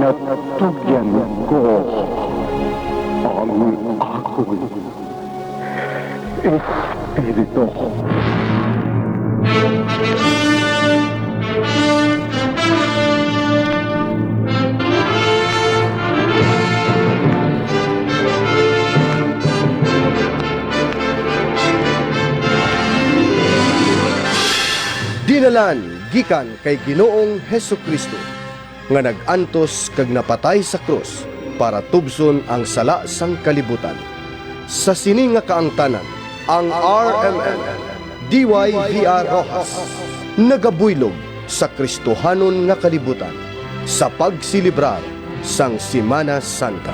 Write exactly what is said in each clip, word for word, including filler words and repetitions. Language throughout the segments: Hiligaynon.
Natugyan ko ang akon espiritu. Dinalan gikan kay Ginoong Jesu-Cristo, nga nag-antos kag napatay sa krus para tubson ang sala sang kalibutan. Sa sini nga kaangtanan, ang R M N D Y V R Rojas nagabuylog sa Kristohanon nga kalibutan sa pagselebrar sang Semana Santa.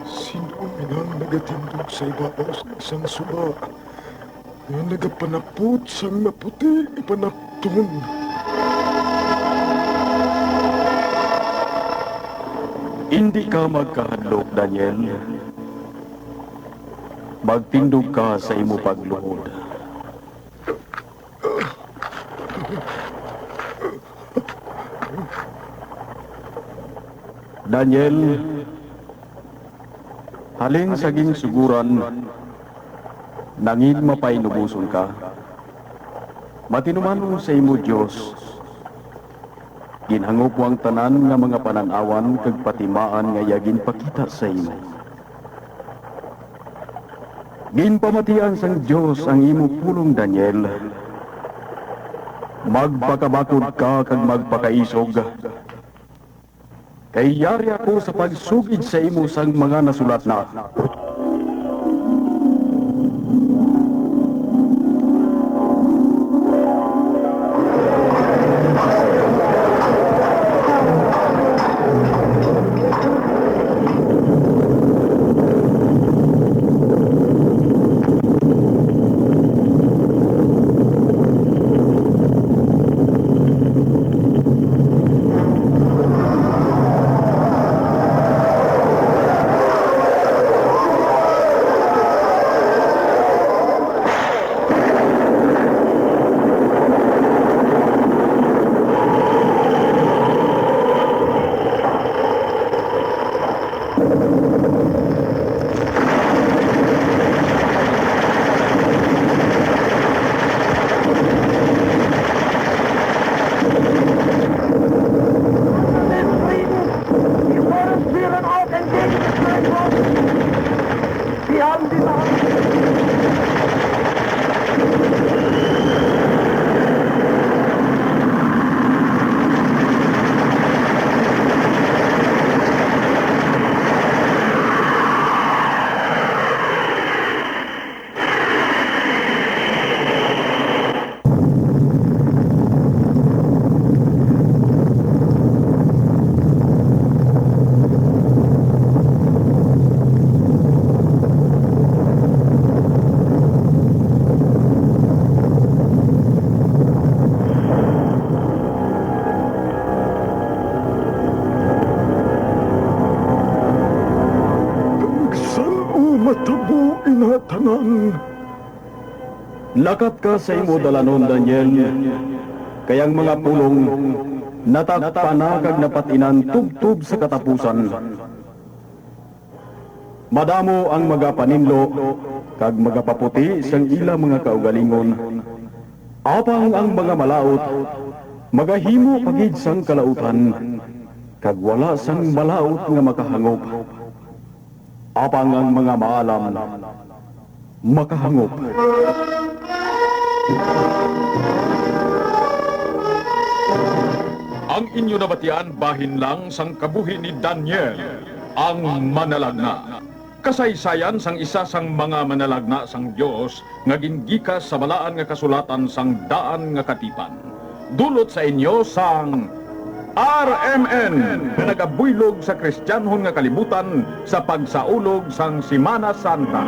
Sin-o man ang nagatindog sa ibabaw sang isang suba nga nagapanapot sang maputi nga panapton? Indi ka magkahadlok, Daniel. Magtindog ka sa imo pagluhod. Daniel, halin sa ginsugoran, nangin mapainuboson ka. Matinumanon sa imo Dios. Ginhangop mo ang tanan nga mga panan-awan kag patimaan nga iya ginpakita sa imo. Ginpamatian sang Dios ang imo pulong, Daniel. Magpakabakod ka kag magpakaisog, kay yari ako sa pagsugid sa imo sang mga nasulat na. Nagsal-o matabo ina tanan. Lakat ka sa imo dalanon, Daniel, kay ang mga pulong natakpan na kag napatinan tubtob sa katapusan. Madamo ang magapaninlo kag magapaputi sang ila mga kaugalingon, apang ang mga malaut magahimo pa gid sang kalautan, kag wala sang malaut nga makahangop. Apang ang mga maalam makahangop. Ang inyo nabatian bahin lang sang kabuhi ni Daniel, ang manalagna. Kasaysayan sang isa sang mga manalagna sang Dios nga gingikas sa Balaan nga Kasulatan sang Daan nga Katipan. Dulot sa inyo sang R M N nga nagabuylog sa Kristiyanhon nga kalibutan sa pagsaulog sang Semana Santa.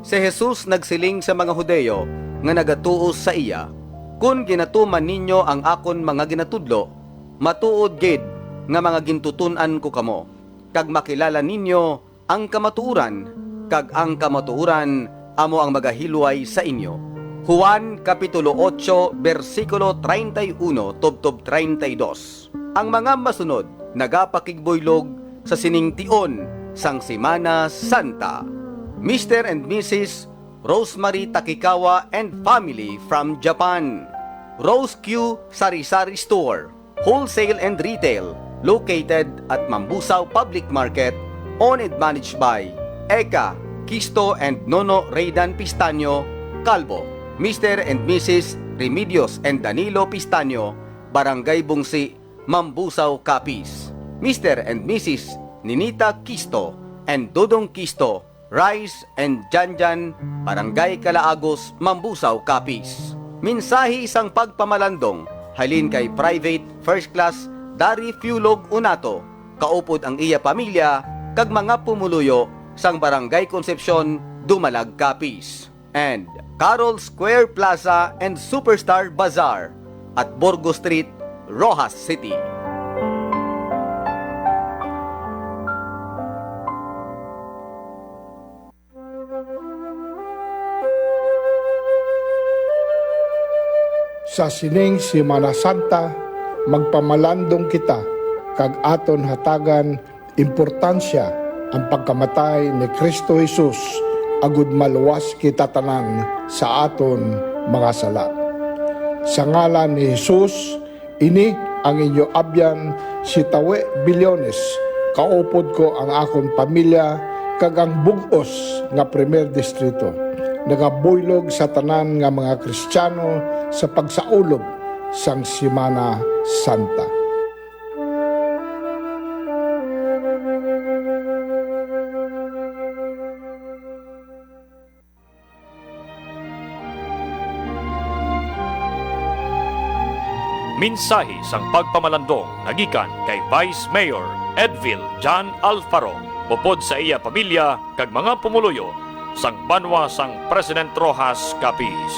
Si Jesus nagsiling sa mga Hudiyo nga nagatuo sa iya, "Kon ginatuman ninyo ang akon mga ginatudlo, matuod gid nga mga gintuton-an ko kamo, kag makilala ninyo ang kamatuoran, kag ang kamatuoran amo ang magahilway sa inyo." Juan kapitulo otso, bersikulo treinta y uno tubtob treinta y dos. Ang mga masunod nagapakigbuylog sa sining tion sang Semana Santa. Mister and Missus Rosemary Takikawa and family from Japan. Rose Q Sari-Sari Store, Wholesale and Retail, located at Mambusao Public Market, owned and managed by Eka Kisto and Nono Reydan Pistaño Calvo, Mister and Missus Remedios and Danilo Pistaño, Barangay Bungsi, Mambusao, Capiz. Mister and Missus Ninita Kisto and Dodong Kisto, Rice and Janjan, Barangay Calaagos, Mambusao, Capiz. Mensahe sang pagpamalandong halin kay Private First Class Dari Fiulog Unato, kaupod ang iya pamilya kag mga pumuluyo sang Barangay Concepcion, Dumalag, Capiz, and Carol Square Plaza and Superstar Bazaar at Burgos Street, Roxas City. Sa sining Semana Santa, magpamalandong kita kag aton hatagan importansya ang pagkamatay ni Cristo Jesus, agud maluwas kita tanan sa aton mga sala. Sa ngalan ni Jesus, ini ang inyo abyan, si Tawi Billones. Kaupod ko ang akon pamilya kag ang bug-os nga Primer Distrito. Nagabuylog sa tanan nga mga Kristiyano sa pagsaulog sang Semana Santa. Mensahe sang pagpamalandong nagikan kay Vice Mayor Edvil John Alfaro, upod sa iya pamilya kag mga pumuluyo sang banwa sang President Roxas, Capiz.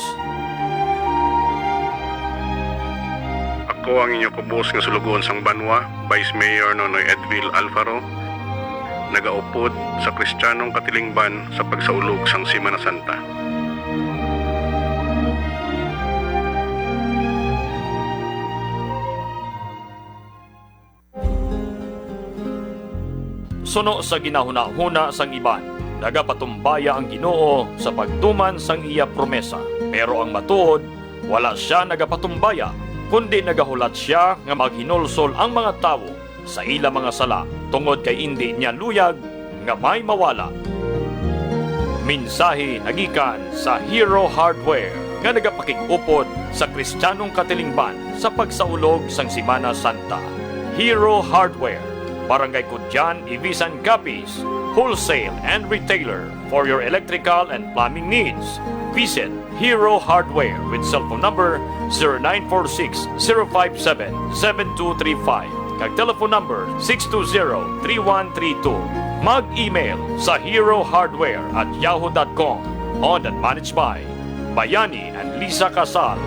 Ako ang inyo kubos nga sulugoon sang banwa, Vice Mayor Nonoy Edvil Alfaro, nagaupod sa Kristiyanong katilingban sa pagsaulog sang Semana Santa. Suno sa ginahunahuna sang iban, nagapatumbaya ang Ginoo sa pagtuman sang iya promesa. Pero ang matuod, wala sia nagapatumbaya, kundi nagahulat sia nga maghinulsol ang mga tawo sa ila mga sala, tungod kay indi niya luyag nga may mawala. Mensahe nagikan sa Hero Hardware, nga nagapakig-upod sa Kristiyanong katilingban sa pagsaulog sang Semana Santa. Hero Hardware, Barangay Cudjan, Ivisan, Capiz, wholesale and retailer for your electrical and plumbing needs. Visit Hero Hardware with cellphone number zero nine four six, zero five seven, seven two three five, kag telephone number six two zero, three one three two. Mag-email sa hero hardware at yahoo dot com. Owned and managed by Bayani and Lisa Casal.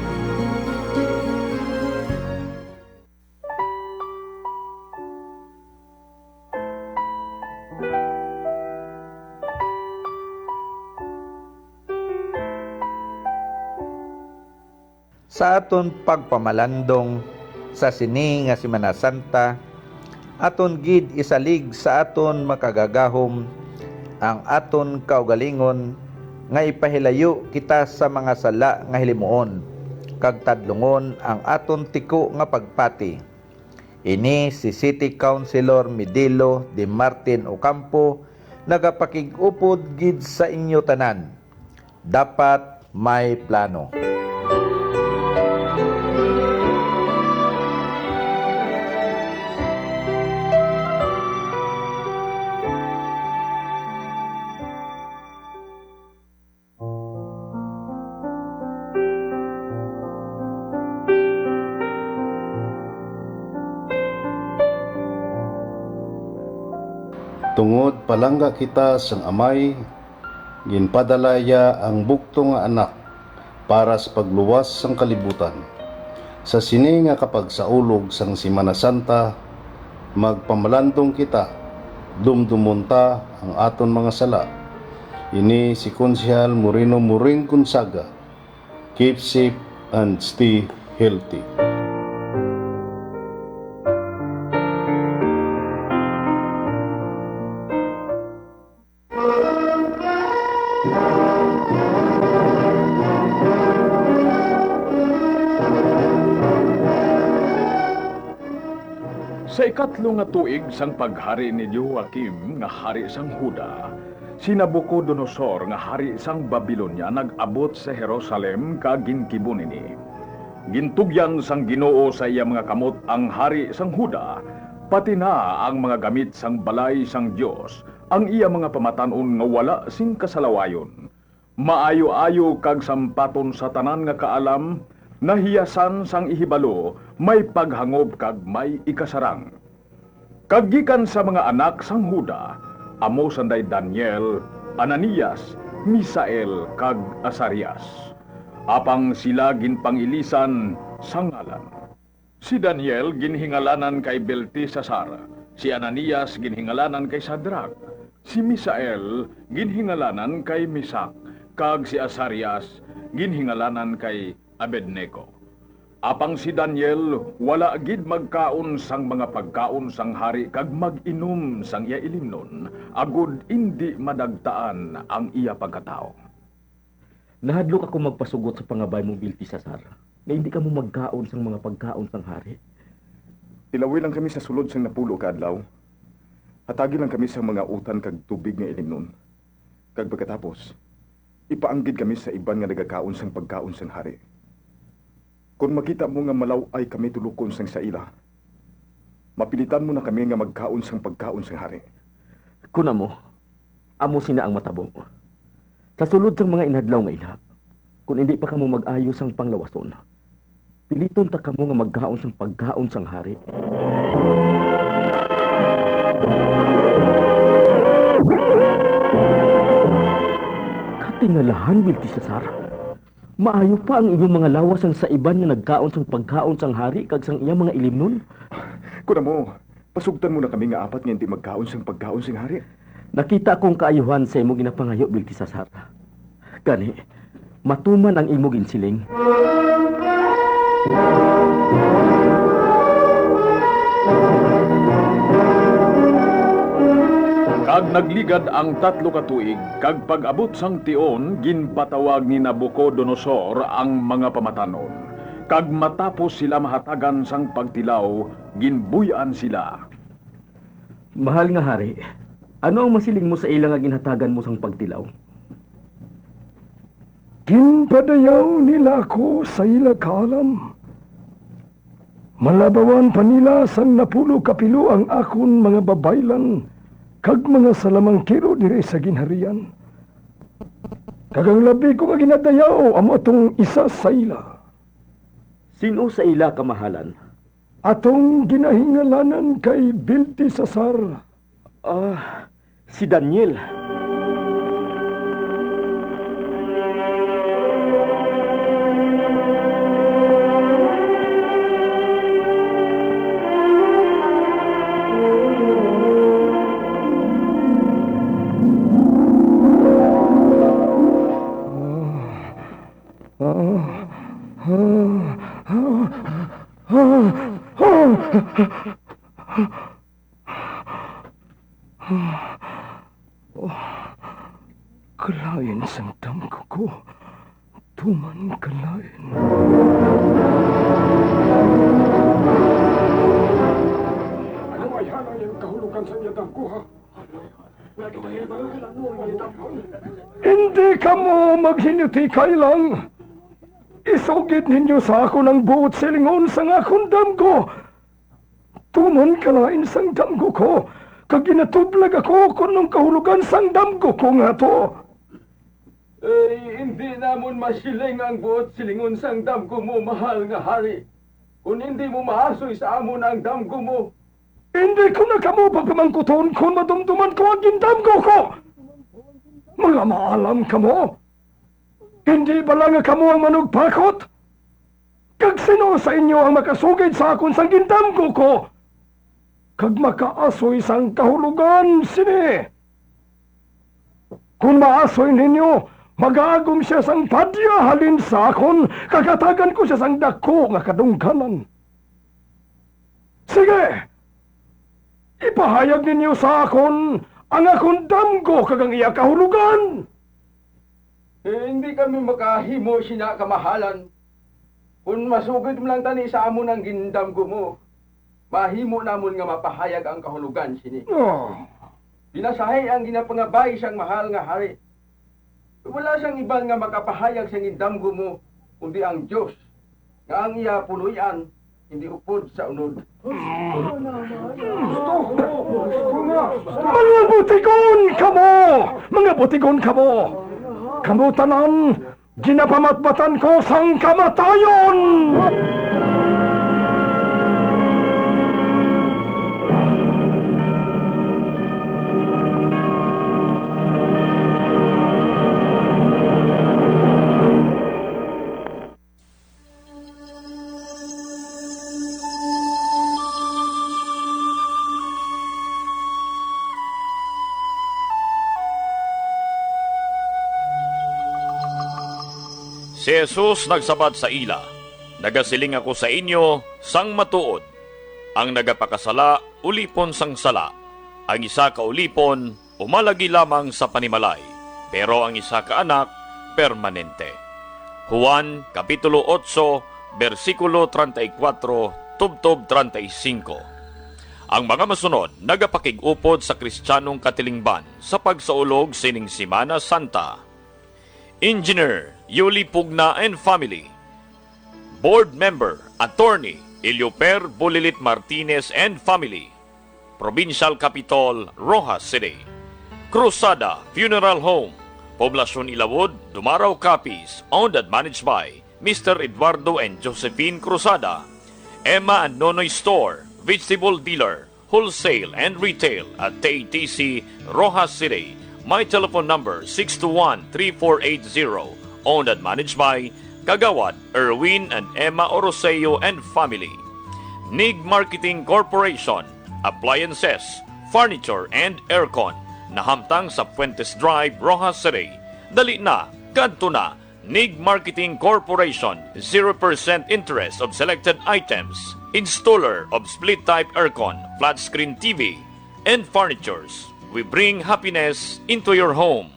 Sa aton pagpamalandong sa sini nga Semana Santa, aton gid isalig sa aton makagagahom ang aton kaugalingon nga ipahilayo kita sa mga sala nga hilimuon, kag tadlungon ang aton tiko nga pagpati. Ini si City Councilor Midilo Di Martin Ocampo, nagapakig-upod gid sa inyo tanan. Dapat may plano. Tungod palangga kita sang Amay, ginpadala iya ang bugtong nga Anak para sa pagluwas sang kalibutan. Sa sini nga kapagsaulog sang Semana Santa, magpamalandong kita, dumdumon ta ang aton mga sala. Ini si Konsehal Moreno Moring Gonzaga. Keep safe and stay healthy. Sa ikatlo nga tuig sang paghari ni Jehoiakim nga hari sang Juda, si Nabucodonosor nga hari sang Babilonia nag-abot sa Jerusalem kag ginkibon ini. Gintugyan sang Ginoo sa iya mga kamot ang hari sang Juda, pati na ang mga gamit sang balay sang Dios, ang iya mga pamatan-on nga wala sing kasalawayon. Maayo-ayo kag sampaton sa tanan nga kaalam, nahiyasan sang ihibalo, may paghangob kag may ikasarang. Kag gikan sa mga anak sang Juda, amo sanday Daniel, Ananias, Misael, kag Azarias. Apang sila ginpangilisan sa ngalan. Si Daniel ginhingalanan kay Beltesazar, si Ananias ginhingalanan kay Sadrak, si Misael ginhingalanan kay Mesac, kag si Azarias ginhingalanan kay Abednego. Apang si Daniel wala gid magkaon sang mga pagkaon sang hari kag mag-inom sang iya ilimnon, agod indi madagtaan ang iya pagkatawo. Nahadlok ako magpasugot sa pangabay mo, Beltesazar, nga indi kamo magkaon sang mga pagkaon sang hari. Ilawi lang kami sa sulod sang napulo ka adlaw. Hatagi lang kami sang mga utan kag tubig nga ilimnon. Kag pagkatapos, ipaanggid kami sa iban nga nagakaon sang pagkaon sang hari. Kon makita mo nga malaw-ay kami tulukon sang sa ila, mapilitan mo na kami nga magkaon sang pagkaon sang hari. Kon amo, amo sina ang matabo. Sa sulod sang mga inadlaw nga ina, kon indi pa kamo mag-ayo sang panglawason, piliton ta kamo nga magkaon sang pagkaon sang hari. Katingalahan, Beltesazar. Maayo pa ang inyong mga lawas sang sa iban nga nagkaon sang pagkaon sang hari kag sang iya mga ilimnon. Kon amo, pasugtan mo na kami nga apat nga indi magkaon sang pagkaon sang hari. Nakita ko ang kaayuhan sa imo ginapangayo, Beltesazar. Gani, matuman ang imo ginsiling. Kag nagligad ang tatlo ka tuig, kag pag-abot sang tion, ginpatawag ni Nabucodonosor ang mga pamatanon, kag matapos sila mahatagan sang pagtilaw, ginbuy-an sila. Mahal nga hari, ano ang masiling mo sa ila nga ginhatagan mo sang pagtilaw? Ginpadayaw nila ako sa ila kaalam. Malabawan pa nila sang napulo ka pilo ang akon mga babaylan kag mga salamangkero diri sa ginharian. Kag ang labi ko nga ginadayaw amo atong isa sa ila. Sin-o sa ila, kamahalan? Atong ginahingalanan kay Beltesazar. Ah, si Daniel. Oh, kalain sang damgo ko. Tuman kalain. Ano ay hanang iyang kahulugan sa iya damgo, ha? Hindi kamo maghinutikay lang. Isugid ninyo sa akon ang buot silingon sang akon damgo. Tuman kalain sang damgo ko, kag ginatublag ako kon anong kahulogan sang damgo ko nga to. Ay, hindi namon masiling ang buot silingon sang damgo mo, mahal nga hari, kon hindi mo maasoy sa amon ang damgo mo. Hindi ko na kamo pagpamangkuton kon madumduman ko ang gindamgo ko. Mga maalam kamo! Hindi bala nga kamo ang manugpakot? Kag sino sa inyo ang makasugid sa akon sang gindamgo ko, kag makaasoy sang kahulogan sini? Kon maasoy ninyo, magaagom sia sang padya halin sa akon, kag hatagan ko sia sang daku nga kadungganan. Sige, ipahayag ninyo sa akon ang akon damgo kag ang iya kahulogan. Eh, hindi kami makahimo sina, kamahalan. Kon masugid man lang tani sa amon ang gindamgo mo, mahimo namon nga mapahayag ang kahulogan sini. Oh. Binasahi ang ginapangabay sang mahal nga hari. Wala sang iban nga makapahayag sang gindamgo mo, kundi ang Dios, nga ang iya puloy-an hindi upod sa unod. Mga butigon kamo! Mga butigon kamo! Kamo tanan, ginapamatbatan ko sang kamatayon! Si Jesus nagsabat sa ila, "Nagasiling ako sa inyo sang matuod, ang nagapakasala ulipon sang sala, ang isa ka ulipon umalagi lamang sa panimalay, pero ang isa ka anak permanente." Juan, Kapitulo otso, bersikulo treinta y cuatro tubtob treinta y cinco. Ang mga masunod nagapakig-upod sa Kristiyanong katilingban sa pagsaulog sining Semana Santa. Engineer Yuli Pugna and family. Board member, Attorney Ilioper Bulilit Martinez and family. Provincial Capitol, Roxas City. Cruzada Funeral Home, Poblacion Ilawod, Dumarao, Capiz, owned and managed by Mister Eduardo and Josephine Cruzada. Emma and Nonoy Store, vegetable dealer, wholesale and retail at T A T C, Roxas City. My telephone number, six two one, three four eight zero. Owned and managed by Kagawad Erwin and Emma Oroseo and family. Nig Marketing Corporation, appliances, furniture, and aircon. Nahamtang sa Fuentes Drive, Roxas City. Dali na, kadto na. Nig Marketing Corporation, zero percent interest of selected items. Installer of split-type aircon, flat-screen T V, and furnitures. We bring happiness into your home.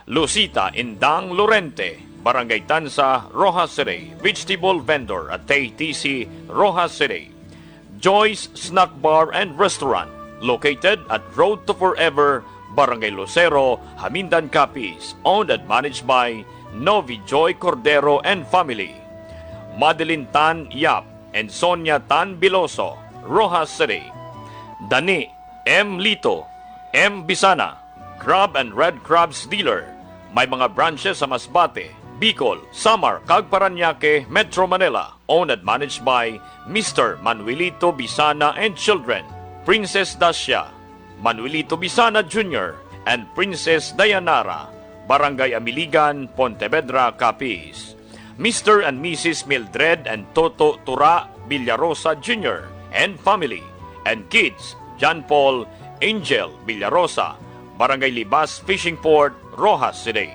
Lucita Indang Lorente, Barangay Tanza, Roxas City. Vegetable vendor at T A T C, Roxas City. Joy's Snack Bar and Restaurant, located at Road to Forever, Barangay Lucero, Jamindan, Capiz, owned and managed by Novi Joy Cordero and family. Madeline Tan Yap and Sonia Tan Biloso, Roxas City. Dani M Lito, M Bisana, Crab and Red Crabs dealer. May mga branches sa Masbate, Bicol, Samar, kag Parañaque, Metro Manila. Owned and managed by Mister Manuelito Bisana and children, Princess Dacia, Manuelito Bisana Junior, and Princess Dayanara, Barangay Amiligan, Pontevedra, Capiz. Mister and Missus Mildred and Toto Tura Villarosa Junior and family, and kids, John Paul, Angel Villarosa, Barangay Libas Fishing Port, Roxas City.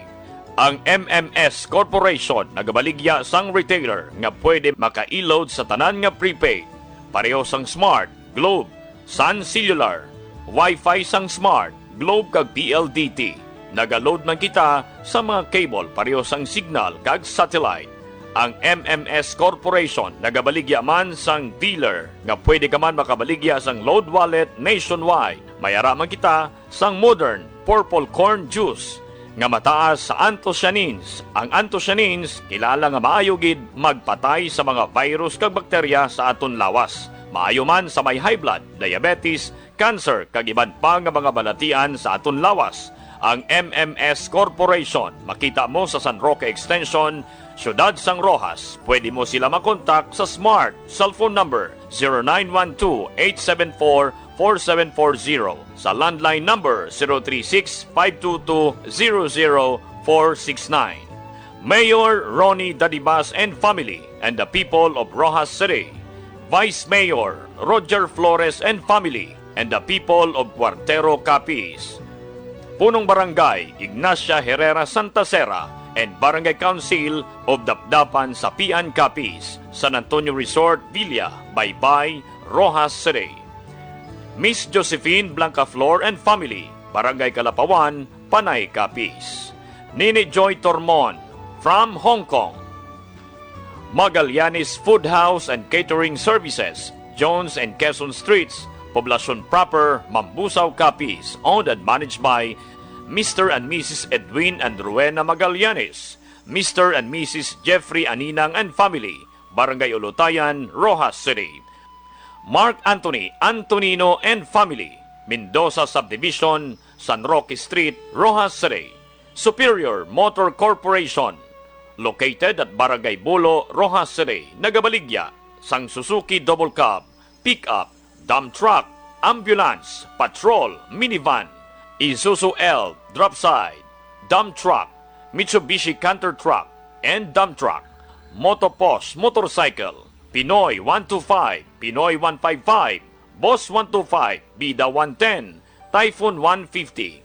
Ang M M S Corporation nagabaligya sang retailer nga pwede maka-load sa tanan nga prepaid, pareho sang Smart, Globe, Sun Cellular, Wi-Fi sang Smart, Globe kag P L D T. Naga-load man kita sa mga cable pareho sang Cignal kag satellite. Ang M M S Corporation nagabaligya man sang dealer nga pwede ka man makabaligya sang load wallet nationwide. May ara man kita sang modern purple corn juice nga mataas sa anthocyanins. Ang anthocyanins kilala nga maayo gid magpatay sa mga virus kag bakterya sa aton lawas. Maayo man sa may high blood, diabetes, cancer, kag iban pa nga mga balatian sa aton lawas. Ang M M S Corporation makita mo sa San Roque Extension, Ciudad Sang Rojas. Pwede mo sila makontak sa Smart cellphone number zero nine one two eight seven four four seven four zero, sa landline number zero three six five two two zero zero four six nine. Mayor Ronnie Dadibas and family and the people of Roxas City. Vice Mayor Roger Flores and family and the people of Cuartero, Capiz. Punong Barangay Ignacia Herrera Santa Sera and Barangay Council of Dapdapan, Sapian, Capiz, San Antonio Resort Villa, Baybay, Roxas City. Miss Josephine Blancaflor and family, Barangay Kalapawan, Panay, Capiz. Nini Joy Tormon from Hong Kong. Magallanes Food House and Catering Services, Jones and Quezon Streets, Poblacion Proper, Mambusao, Capiz, owned and managed by Mister and Missus Edwin and Rowena Magallanes, Mister and Missus Jeffrey Aninang and family, Barangay Ulutayan, Roxas City. Mark Anthony Antonino and family, Mendoza Subdivision, San Roque Street, Roxas City. Superior Motor Corporation, located at Barangay Bulo, Roxas City, nagabaligya sang Suzuki Double Cab, pickup, dump truck, ambulance, patrol, minivan, Isuzu Elf, drop side, dump truck, Mitsubishi Canter truck, and dump truck, Motopos motorcycle, Pinoy one two five, Pinoy one five five, Boss one two five, Bida one ten, Typhoon one fifty,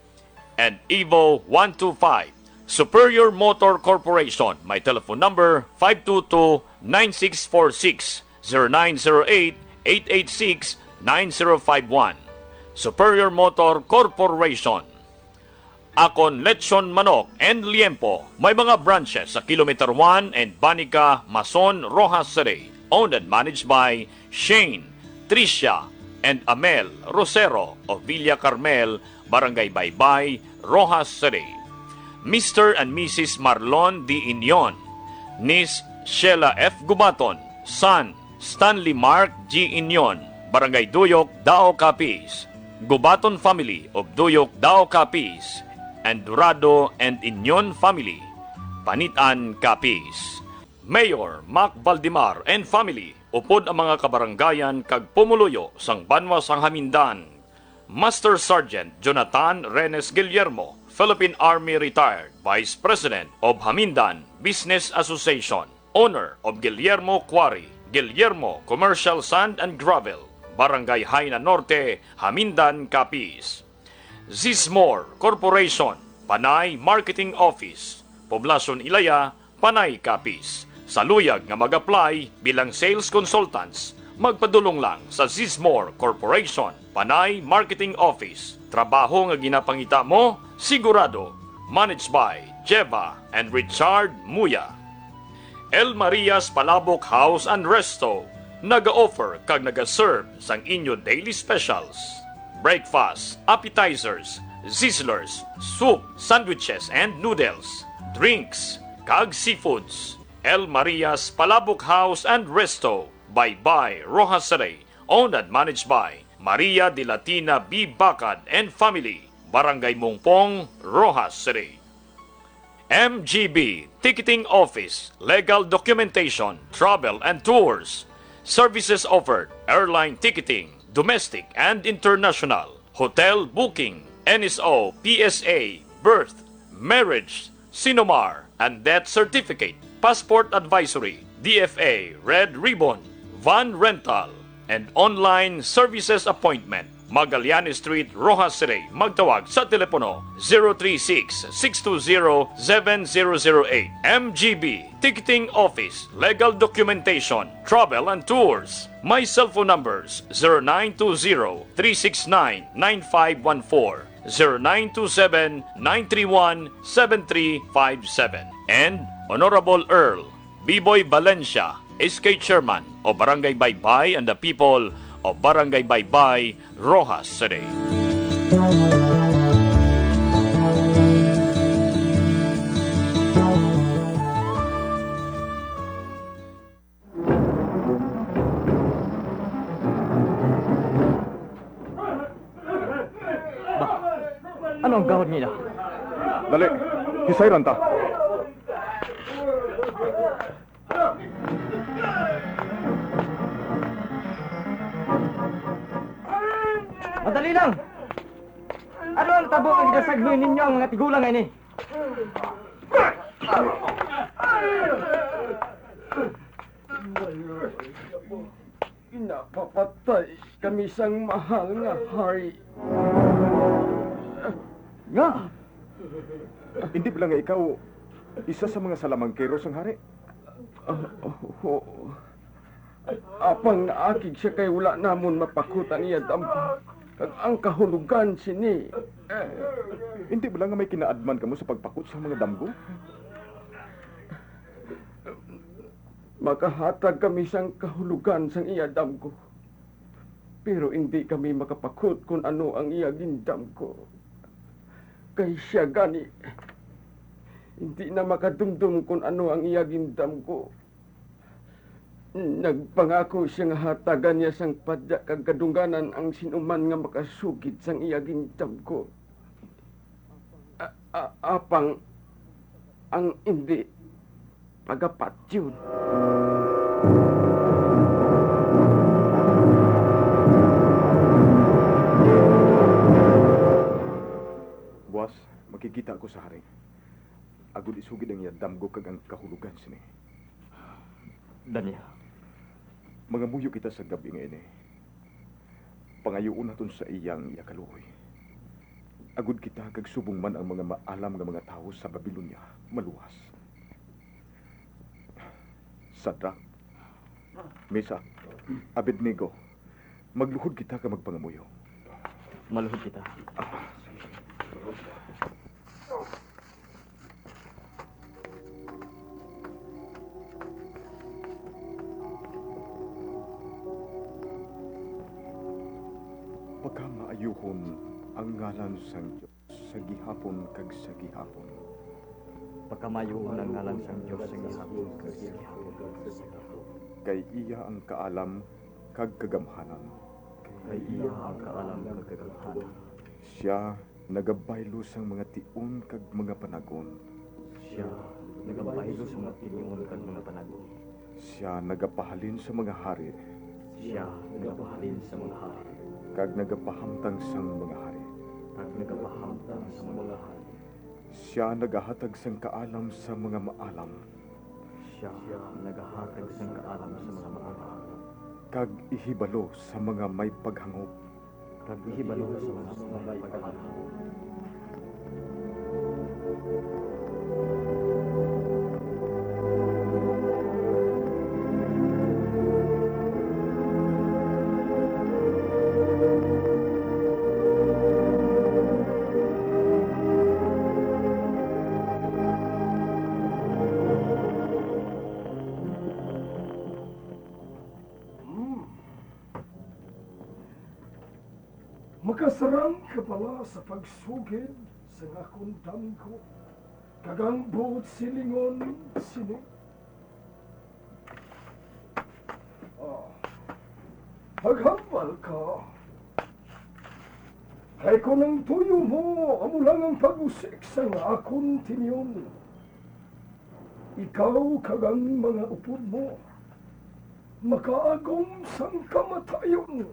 and Evo one two five. Superior Motor Corporation, my telephone number, five two two, nine six four six, zero nine zero eight, eight eight six, nine zero five one. Superior Motor Corporation. Akon Lechon Manok and Liempo, may mga branches sa Kilometer one and Banica, Mason, Roxas City. Owned and managed by Shane, Tricia, and Amel Rosero of Villa Carmel, Barangay Baybay, Roxas City. Mister and Missus Marlon D. Inyon, Niece Sheila F. Gubaton, son Stanley Mark G. Inyon, Barangay Duyok, Dao, Capiz. Gubaton family of Duyok, Dao, Capiz, and Dorado and Inyon family, Panitan, Capiz. Mayor Mac Valdemar and family, upod ang mga kabarangayan kag pumuluyo sang banwa sang Hamindan. Master Sergeant Jonathan Renes Guillermo, Philippine Army retired, Vice President of Hamindan Business Association, owner of Guillermo Quarry, Guillermo Commercial Sand and Gravel, Barangay Jaina Norte, Hamindan, Capiz. Zismore Corporation, Panay Marketing Office, Poblacion Ilaya, Panay, Capiz. Sa luyag nga mag-apply bilang sales consultants, magpadulong lang sa Zismore Corporation, Panay Marketing Office. Trabaho nga ginapangita mo, sigurado. Managed by Jeva and Richard Muya. El Marias Palabok House and Resto, naga-offer kag naga-serve sang inyo daily specials, breakfast, appetizers, sizzlers, soup, sandwiches and noodles, drinks, kag seafoods. El Marias Palabok House and Resto, Baybay, Roxas City, owned and managed by Maria de Latina B. Bacad and family, Barangay Mungpong, Roxas City. M G B Ticketing Office, legal documentation, travel and tours. Services offered, airline ticketing, domestic and international, hotel booking, N S O, P S A, birth, marriage, Sinomar, and death certificate, passport advisory, D F A, red ribbon, van rental, and online services appointment. Magallanes Street, Roxas City. Magtawag sa telepono zero three six, six two zero, seven zero zero eight. M G B Ticketing Office, legal documentation, travel and tours. My cellphone numbers, zero nine two zero, three six nine, nine five one four, zero nine two seven, nine three one, seven three five seven. And Honorable Earl Biboy Valencia, S K Chairman of Barangay Baybay and the people of Barangay Baybay, Roxas City. Ano ang gahod nila? Dali, hisayran ta. Madali lang! Ano ang tabo nga ginasagloy ninyo ang mga tigulang nga ini? Ginapapatay kami sang mahal nga hari. Nga? Hindi bala nga ikaw isa sa mga salamangkero sang hari? Ah, oo. Apang naakig siya kay wala namon mapakot ang iya damgo kag ang kahulogan sini. Hindi bala nga may kinaadman kamo sa pagpakot sang mga damgo? Makahatag kami sang kahulogan sang iya damgo, pero indi kami makapakot kon ano ang iya gindamgo, kay sia gani indi na makadumdom kon ano ang iya gindamgo. Nagpangako sia nga hatagan niya sang padya kag kadungganan ang sin-o man nga makasugid sang iya gindamgo. A-, a-, apang ang indi pagapatyon. Buas, makigkita ako sa hari, agod isugid ang iya damgo kag ang kahulogan sini. Daniel. Mangamuyo kita sa gab-i nga ini. Pangayuon naton sa iya ang iya kaluoy, agod kita kag subong man ang mga maalam nga mga tawo sa Babilonia maluwas. Sadrak, Mesak, Abednego, magluhod kita kag magpangamuyo. Maluhod kita. Pakamaayuhon ang ngalan sang Dios sa gihapon kag sa gihapon. Pakamaayuhon ang ngalan sang Dios sa gihapon kag sa gihapon. Kay iya ang kaalam kag kagamhanan. Kay iya ang kaalam kag kagamhanan. Sia nagabaylo sang mga tion kag mga panag-on. Sia nagabaylo sa mga tion kag mga panag-on. Sia nagapahalin sa mga hari. Sia nagapahalin sa mga hari. Kag nagapahamtang sang mga hari. Kag nagapahamtang sa mga hari. Sia nagahatag sang kaalam sa mga maalam. Sia nagahatag sang kaalam sa mga maalam. Kag ihibalo sa mga may paghangop. Kag ihibalo sa mga may paghangop. Hmm. Makasarang ka bala sa pagsugid sang akon damgo, kag ang buot silingon sini? Ah, maghambal ka. Kay kon ang tuyo mo amo lang ang pag-usik sang akon tion, ikaw kag ang mga upod mo makaagom sang kamatayon.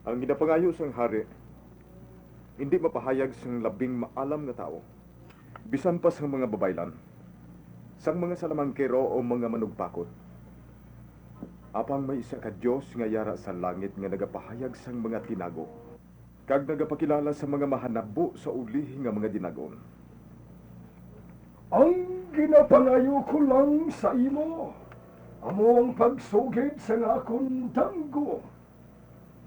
Ang ginapangayo sang hari indi mapahayag sang labing maalam nga tawo, bisan pa sang mga babaylan, sang mga salamangkero o mga manugpakot. Apang may isa ka Dios nga yara sa langit nga nagapahayag sang mga tinago, kag nagapakilala sa mga mahanabo sa ulihi nga mga dinag-on. Ang ginapangayo ko lang sa imo amo ang pagsugid sang akon damgo.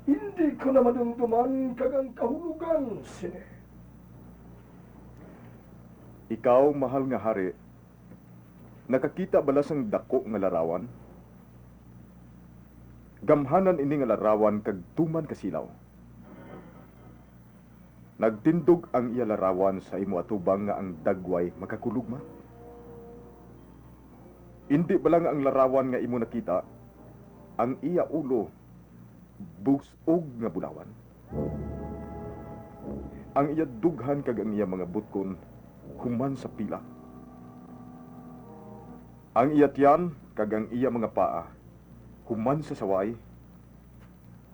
Indi ko na madumduman kag ang kahulogan sini. Ikaw, mahal nga hari, nakakita bala sang daku nga larawan? Gamhanan ini nga larawan kag tuman kasilaw. Nagtindog ang iya larawan sa imo atubang nga ang dagway makakulogmat. Indi bala nga ang larawan nga imo nakita, ang iya ulo bus-og nga bulawan? Ang iya dughan kag ang iya mga butkon human sa pilak. Ang iya tiyan kag ang iya mga paa human sa saway.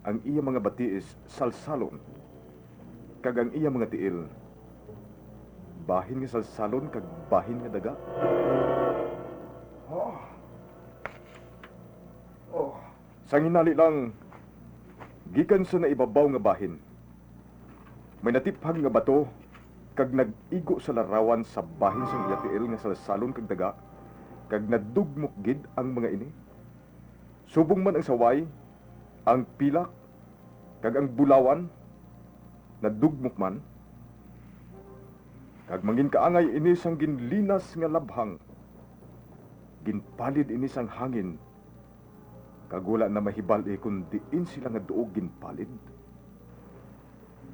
Ang iya mga batiis salsalon, kag ang iya mga tiil bahin nga salsalon kag bahin nga daga. Oh. Oh. Sang hinali lang, gikan sa naibabaw nga bahin, may natiphag nga bato kag nag-igo sa larawan sa bahin sang iya tiil nga salsalon kag daga, kag nadugmok gid ang mga ini. Subong man ang saway, ang pilak, kag ang bulawan nadugmok man, kag manginkaangay ini sang ginlinas nga labhang. Ginpalid ini sang hangin, kag wala na mahibal-i kon diin sila nga duog ginpalid.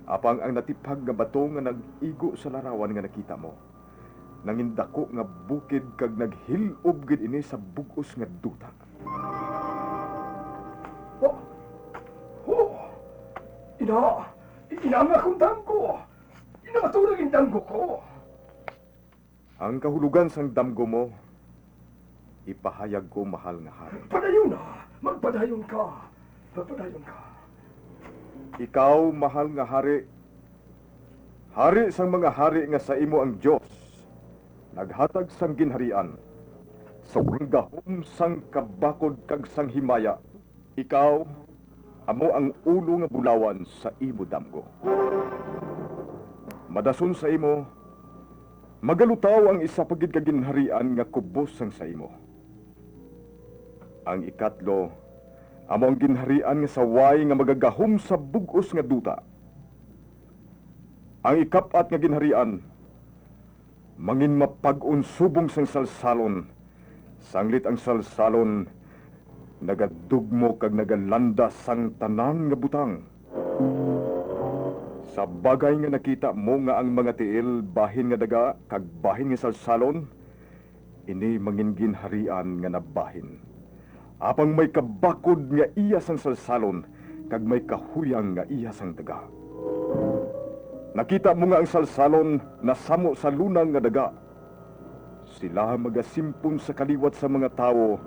Apang ang natiphag nga bato nga nag-igo sa larawan nga nakita mo, nangindako nga bukid kag naghil-ob gid ini sa bug-os nga duta. Oh! Oh! Ina! Ina nga akong damgo! Ina, ato na gindamgo ko! Ang kahulogan sang damgo mo, ipahayag ko, mahal nga hari. Padayon na! Magpadayon ka! Magpadayon ka! Ikaw, mahal nga hari, hari sang mga hari, nga sa imo ang Dios naghatag sang ginharian, sa gahom sang kabakod kag sang himaya. Ikaw amo ang ulo nga bulawan sa imo damgo. Madason sa imo, magalutaw ang isa pa gid ka ginharian nga kubos sang sa imo. Ang ikatlo amo ang ginharian nga saway nga magagahom sa bug-os nga duta. Ang ikap-at nga ginharian manginmapag-on subong sang salsalon, sanglit ang salsalon nagadugmo kag nagalanda sang tanan nga butang. Sa bagay nga nakita mo nga ang mga tiil bahin nga daga kag bahin nga salsalon, ini manginginharian nga nabahin. Apang may kabakod nga iya sang salsalon, kag may kahuyang nga iya sang daga. Nakita mo nga ang salsalon nasamo sa lunang nga daga. Sila magasimpon sa kaliwat sa mga tawo,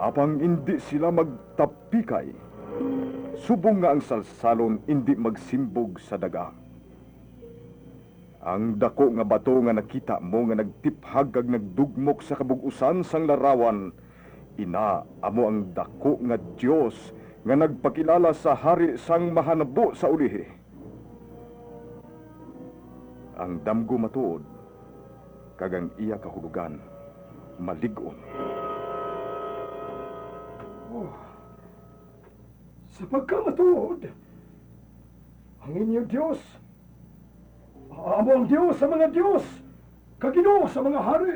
apang indi sila magtapikay, subong nga ang salsalon indi magsimbog sa daga. Ang daku nga bato nga nakita mo nga nagtiphag kag nagdugmok sa kabug-usan sang larawan, ina amo ang daku nga Dios nga nagpakilala sa Hari sang mahanabo sa ulihi. Ang damgo matuod, kag ang iya kahulogan malig-on. Oh, sa pagkamatuod, ang inyo Dios amo ang Dios sa mga dios, kag Ginoo sa mga hari.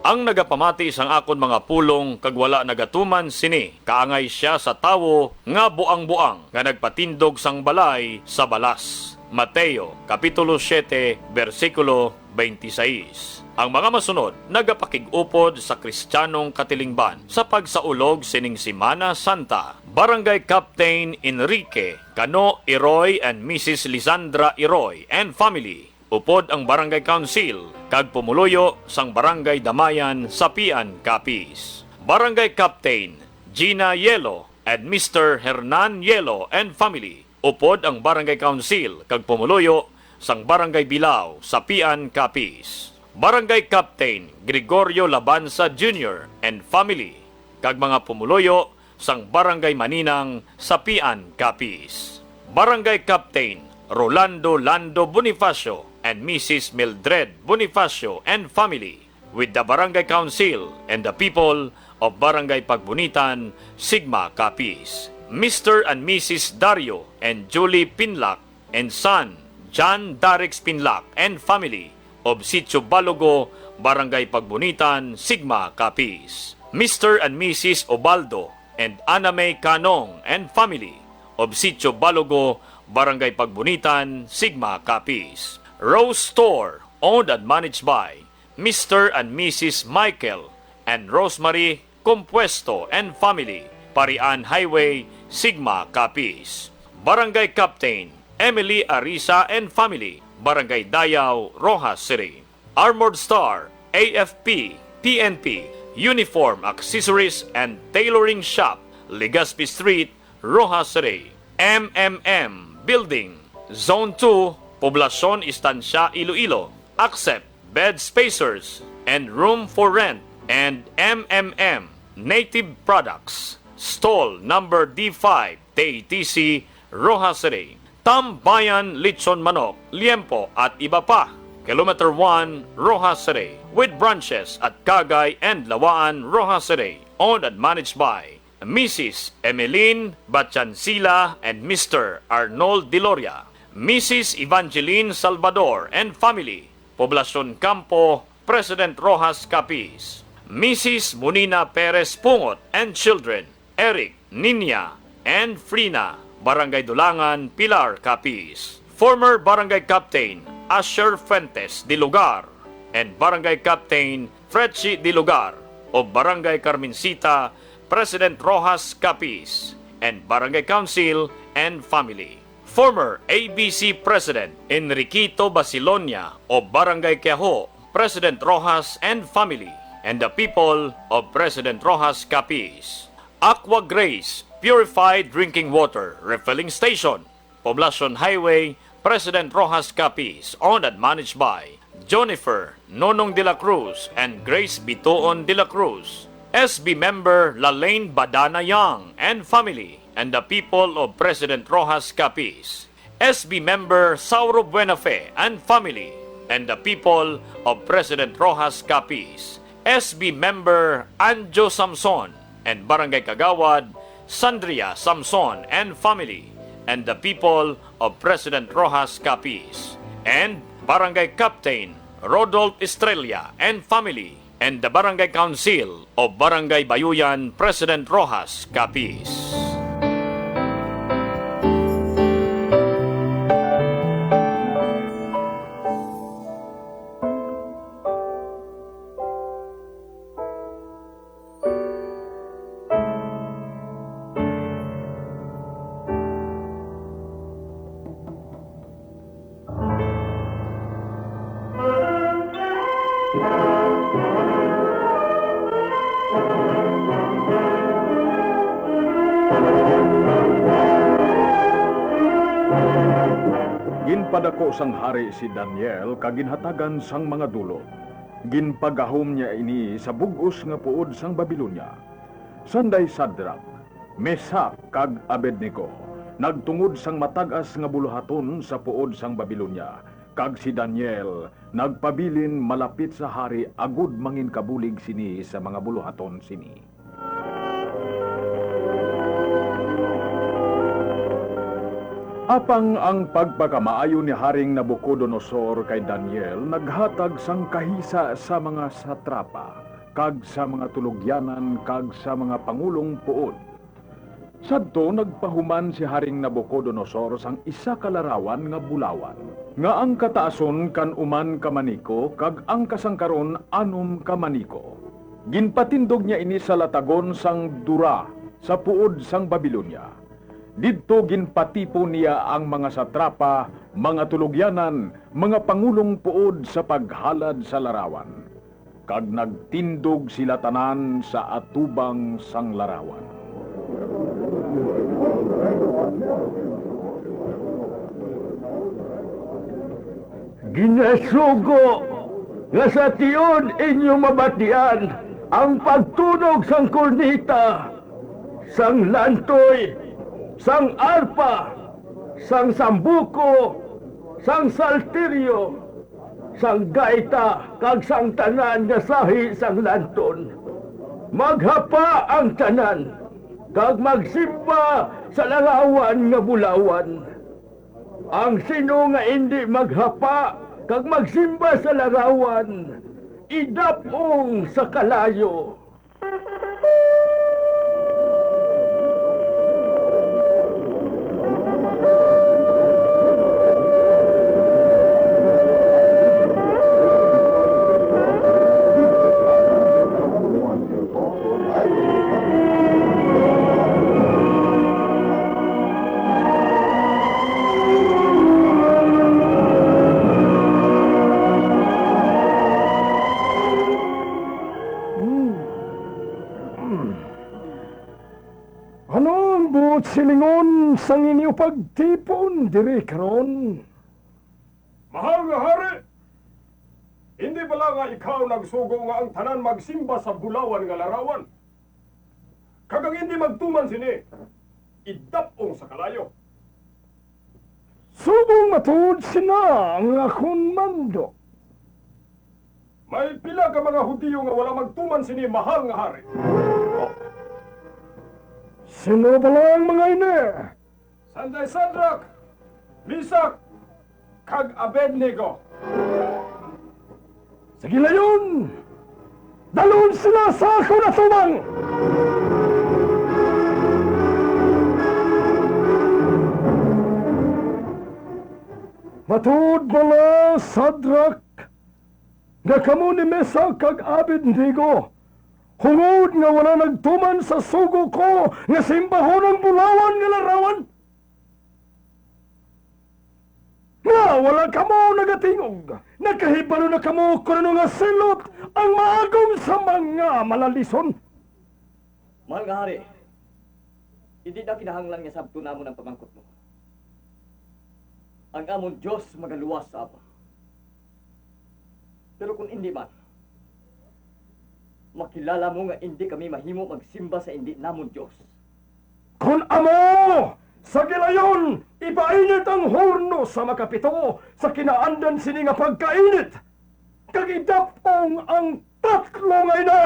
Ang nagapamati sang akon mga pulong kag wala nagatuman sini, kaangay sia sa tawo nga buang-buang, nga nagpatindog sang balay sa balas. Mateo, Kapitulo siete, bersikulo twenty-six. Ang mga masunod nagapakig-upod sa Kristiyanong katilingban sa pagsaulog sining Semana Santa. Barangay Captain Enrique Cano Iroy and Missus Lisandra Iroy and family, upod ang Barangay Council kag pumuluyo sang Barangay Damayan, Sapian, Capiz. Barangay Captain Gina Yelo and Mister Hernan Yelo and family, upod ang Barangay Council kag pumuluyo sang Barangay Bilao, Sapian, Capiz. Barangay Captain Gregorio Labanza Junior and family, kag mga pumuluyo sang Barangay Maninang, Sapian, Capiz. Barangay Captain Rolando Lando Bonifacio and Missus Mildred Bonifacio and family, with the Barangay Council and the people of Barangay Pagbunitan, Sigma, Capiz. Mister and Missus Dario and Julie Pinlac and son, John Darix Pinlac and family, of Sitio Balugo, Barangay Pagbunitan, Sigma, Capiz. Mister and Missus Obaldo and Ana May Canong and family, of Sitio Balugo, Barangay Pagbunitan, Sigma, Capiz. Rose Store, owned and managed by Mister and Missus Michael and Rosemary Compuesto and family, Parian Highway, Sigma, Capiz. Barangay Captain Emily Arisa and family, Barangay Dayao, Roxas City. Armored Star, A F P, P N P, Uniform Accessories and Tailoring Shop, Legazpi Street, Roxas City. M M M Building, Zone two, Poblacion Estancia, Iloilo. Accept bed spacers and room for rent, and M M M Native Products, stall number D five, T T C, Roxas City. Tambayan Lechon Manok, Liempo, at iba pa. Kilometer one, Roxas City, with branches at Cagay and Lawaan, Roxas City. Owned and managed by Missus Emeline Bachancila and Mister Arnold Deloria, Missus Evangeline Salvador and family, Poblacion Campo, President Roxas, Capiz, Missus Munina Perez Pungot and children, Eric, Niña, and Frina, Barangay Dulangan, Pilar, Capiz. Former Barangay Captain Asher Fuentes de Lugar and Barangay Captain Fretchie de Lugar of Barangay Carmencita, President Roxas, Capiz, and Barangay Council and family. Former A B C President Enriquito Basilonia of Barangay Quiaho, President Roxas and family, and the people of President Roxas, Capiz. Aqua Grace Purified Drinking Water Refilling Station, Poblacion Highway, President Roxas, Capiz, owned and managed by Jonifer Nonong de la Cruz and Grace Bituon de la Cruz. S B member Lalaine Badana Young and family, and the people of President Roxas, Capiz. S B member Sauro Buenafe and family, and the people of President Roxas, Capiz. S B member Anjo Samson and Barangay Kagawad Sandria Samson and family, and the people of President Roxas, Capiz, and Barangay Captain Rodolph Estrella and family, and the Barangay Council of Barangay Bayuyan, President Roxas, Capiz. Ginpadako sang hari si Daniel kag ginhatagan sang mga dulot. Ginpagahom niya ini sa bug-os nga puod sang Babilonia. Sanday Sadrak, Mesak, kag Abednego nagtungod sang matag-as nga buluhaton sa puod sang Babilonia, kag si Daniel nagpabilin malapit sa hari agod manginkabulig sini sa mga buluhaton sini. Apang ang pagpakamaayo ni Haring Nabucodonosor kay Daniel naghatag sang kahisa sa mga satrapa kag sa mga tulogyanan kag sa mga pangulong puod. Sadto nagpahuman si Haring Nabucodonosor sang isa ka larawan nga bulawan, nga ang kataason kan-uman ka maniko kag ang kasangkaron anom ka maniko. Ginpatindog niya ini sa latagon sang Dura sa puod sang Babilonia. Didto ginpatipon niya ang mga satrapa, mga tulogyanan, mga pangulong puod sa paghalad sa larawan. Kag nagtindog sila tanan sa atubang sang larawan. Ginasugo nga sa tion inyo mabatian ang pagtunog sang korneta, sang lantoy, sang arpa, sang sambuko, sang salteryo, sang gaita, kag sang tanan nga sahi sang lanton. Maghapa ang tanan, kag magsimba sa larawan nga bulawan. Ang sino nga indi maghapa kag magsimba sa larawan, idap-ong sa kalayo. Ano ang buot silingon sang inyo pagtipon diri karon? Mahal nga hari, hindi bala nga ikaw nagsugo nga ang tanan magsimba sa bulawan nga larawan? Kag ang hindi magtuman sini, idap-ong sa kalayo. Subong matuod sina ang akon mando. May pila ka mga Hudiyo nga wala magtuman sini, mahal nga hari. Sino bala ang mga ini? Sanday Sadrak, Misak, kag Abednego. Sa gilayon, dalon sila sa akon atubang. Matuod bala, Sadrak, nga kamo ni Mesak kag Abednego, hungod nga wala nagtuman sa sugo ko nga simbahon ang bulawan nga larawan? Nga wala kamo nagatingog, nakahibalo na kamo kon ano nga silot ang maagom sa mga malalison. Mahal nga hari, hindi na kinahanglan nga sabton namon ang pamangkot mo. Ang amon Dios magaluwas sa amon. Pero kon indi man, makilala mo nga indi kami mahimo magsimba sa indi namon Dios. Kon amo, sa gilayon, ipainit ang horno sa makapito sa kinaandan sini nga pagkainit, kag idap-ong ang tatlo nga ini.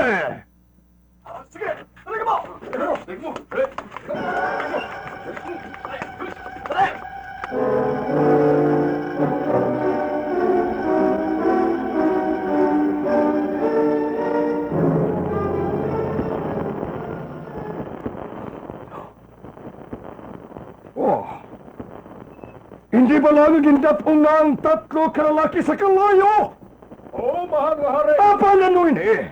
Ah, sige, talaga mo! Talaga mo! Talaga mo! Talaga mo! Talaga mo! Oh, hindi bala nga gindap-ong na ang tatlo ka lalaki sa kalayo? Oo, mahal nga hari. Apan ano ini?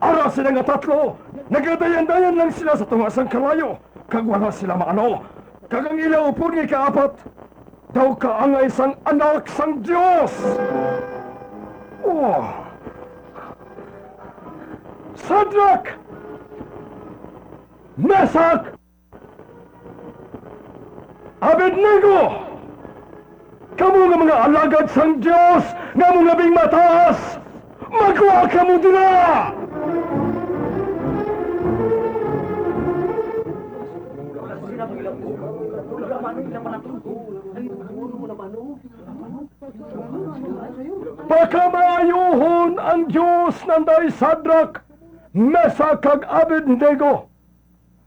Ara sila nga tatlo, nagadayan-dayan lang sila sa tunga sang kalayo, kag wala sila maano. Kag ang ila upod nga ikaapat, daw kaangay sang Anak sang Dios. Oh. Sadrak! Mesak! Abednego! Kamo nga mga alagad sang Dios nga amo labing mataas, magwa kamo dira! Pakamaayohon ang Dios nanday Sadrak, Mesak, kag Abednego,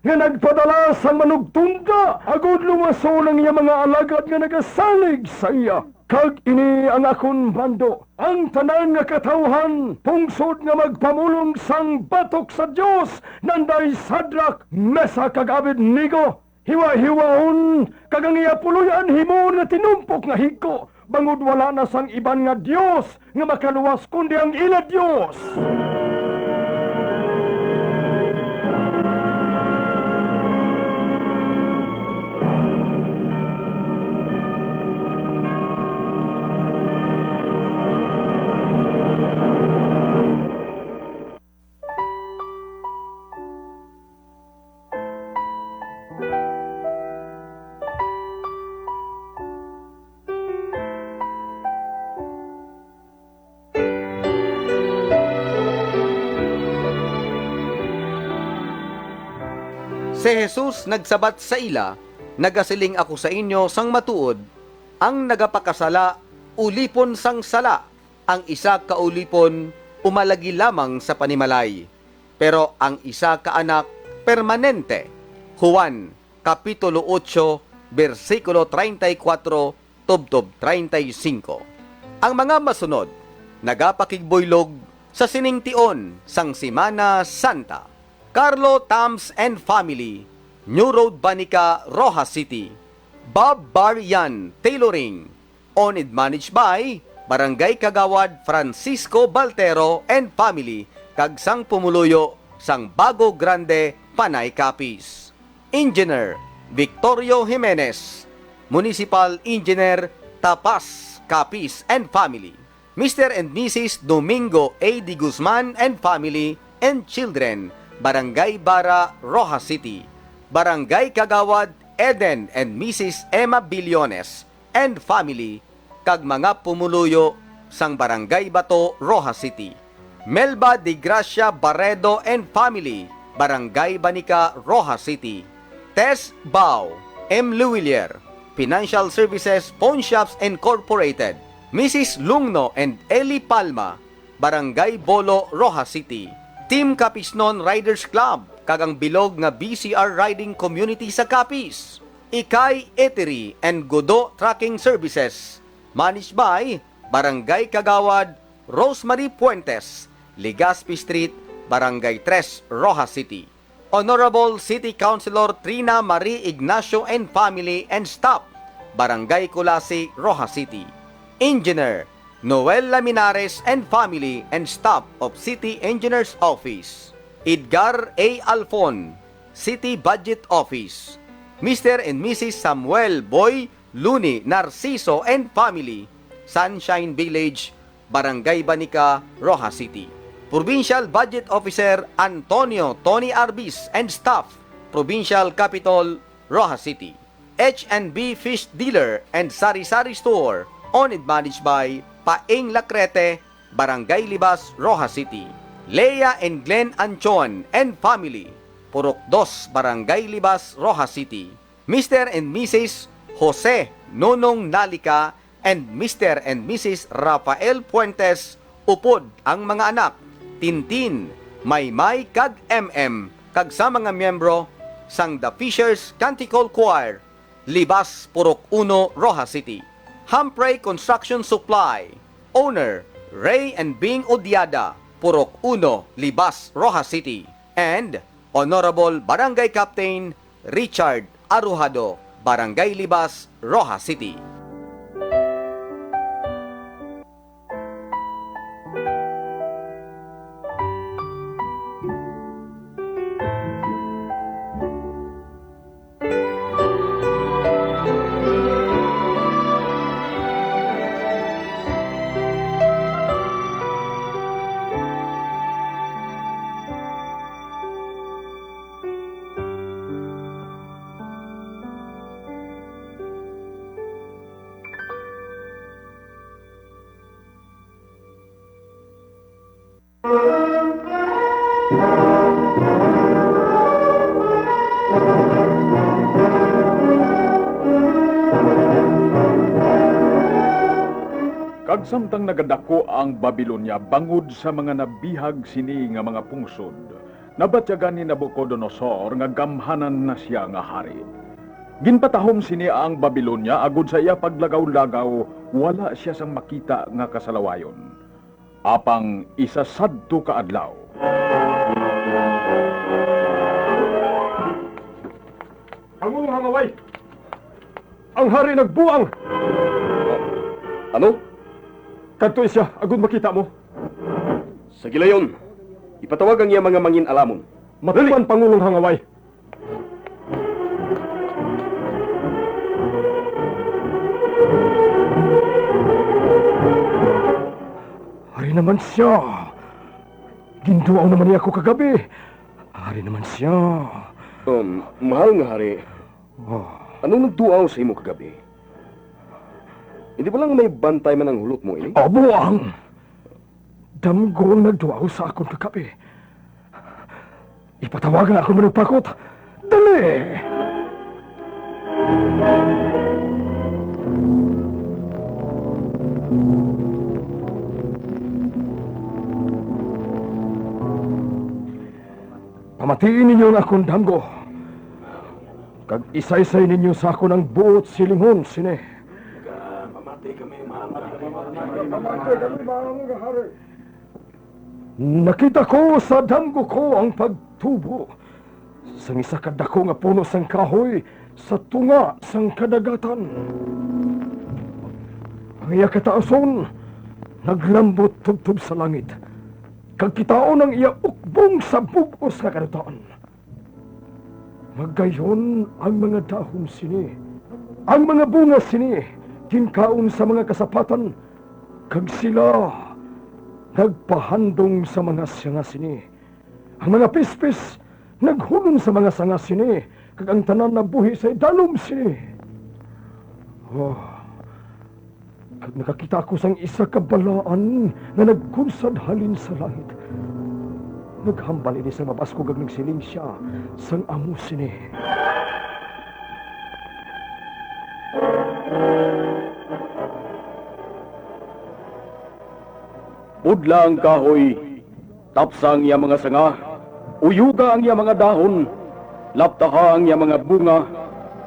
nga nagpadala sang manugtunda agod luwason ang iya mga alagad nga nagasalig sa iya. Kag ini ang akon mando: ang tanan nga katawuhan, pungsod nga magpamulong sang batok sa Dios, nanday Sadrak, Mesak, kag Abednego, hiwa-hiwaon, kag ang iya puloy-an himuon nga tinumpok nga higko, bangod wala na sang iban nga dios nga makaluwas kundi ang ila Dios. Si Jesus nagsabat sa ila, "Nagasiling ako sa inyo sang matuod, ang nagapakasala ulipon sang sala, ang isa ka ulipon umalagi lamang sa panimalay." pero ang isa ka anak permanente. Juan, Kapitulo otso, bersikulo treinta y cuatro tubtob treinta y cinco. Ang mga masunod nagapakigbuylog sa sining tion sang Semana Santa. Carlo Tams and family, New Road Banica, Roxas City. Bob Barian Tailoring, owned and managed by Barangay Kagawad Francisco Baltero and family, kag sang pumuluyo sang Bago Grande, Panay, Capiz. Engineer Victorio Jimenez, Municipal Engineer, Tapas, Capiz and family. Mister and Missus Domingo A D Guzman and family and children, Barangay Bara, Roxas City. Barangay Kagawad Eden and Missus Emma Billones and family, kag mga pumuluyo sang Barangay Bato, Roxas City. Melba de Gracia Barredo and family, Barangay Banica, Roxas City. Tess Bao, M Luwilier, Financial Services Pawn Shops Incorporated. Missus Lungno and Eli Palma, Barangay Bolo, Roxas City. Team Capisnon Riders Club kag ang bilog nga B C R Riding Community sa Capiz. Ikay Eatery and Gudo Trucking Services, managed by Barangay Kagawad Rosemary Puentes, Legazpi Street, Barangay Tres, Roxas City. Honorable City Councilor Trina Marie Ignacio and family and staff, Barangay Culasi, Roxas City. Engineer Noel Laminares and family and staff of City Engineers Office. Edgar A Alfon, City Budget Office. Mister and Missus Samuel Boy Luni Narciso and family, Sunshine Village, Barangay Banica, Roxas City. Provincial Budget Officer Antonio Tony Arbis and staff, Provincial Capitol, Roxas City. H and B Fish Dealer and Sari-Sari Store, owned and managed by Paing Lacrete, Barangay Libas, Roxas City. Lea and Glenn Anchon and family, Purok Dos, Barangay Libas, Roxas City. Mister and Missus Jose Nonong Nalica and Mister and Missus Rafael Fuentes, upod ang mga anak, Tintin, Maymay, kag M M, kag sa mga miyembro sang The Fishers Canticle Choir, Libas, Purok Uno, Roxas City. Hampray Construction Supply, owner, Ray and Bing Odiada, Purok Uno, Libas, Roxas City. And Honorable Barangay Captain Richard Arujado, Barangay Libas, Roxas City. Kag samtang nagadako ang Babilonia bangod sa mga nabihag sini nga mga pungsod, nabatyagan ni Nabucodonosor nga gamhanan na sia nga hari. Ginpatahom sini ang Babilonia agod sa iya paglagaw-lagaw wala sia sang makita nga kasalawayon. Apang isa sadto ka adlaw. Pangulong Hangaway! Ang hari nagbuang! Ano? Kadtoi sia, agod makita mo. Sa gilayon, ipatawag ang iya mga mangin-alamon. Matuman, Pangulong Hangaway. Ari naman sia. Ginduaw naman niya ako kagabi. Ari naman sia. Um, mahal nga hari, Oh. Anong nagduaw sa imo kagabi? Hindi ba lang may bantay man ang hulot mo ini? Abo ang damgo ang nagduaw sa akon kagabi. Ipatawag ang akon manugpakot. Dali! Tii ninyo ang akon damgo, kag isaysay ninyo sa akon ang buot silingon sini. Nakita ko sa damgo ko ang pagtubo sang isa ka dako nga puno sang kahoy sa tunga sang kadagatan. Ang iya kataason naglambot tubtob sa langit, kag kitaon ang iya ukbong sa bug-os nga kadutaan. Magayon ang mga dahon sini, ang mga bunga sini, ginkaon sa mga kasapatan, kag sila nagpahandong sa mga sanga sini. Ang mga pispis naghulon sa mga sanga sini, kag ang tanan nabuhi sa idalom sini. Oh, kag nakakita ako sang isa ka balaan nga nagkunsad halin sa langit. Naghambal ini sang mabaskog kag nagsiling sia sang amo sini: Pudla ang kahoy, tapsa ang iya mga sanga, uyuga ang iya mga dahon, laptaha ang iya mga bunga,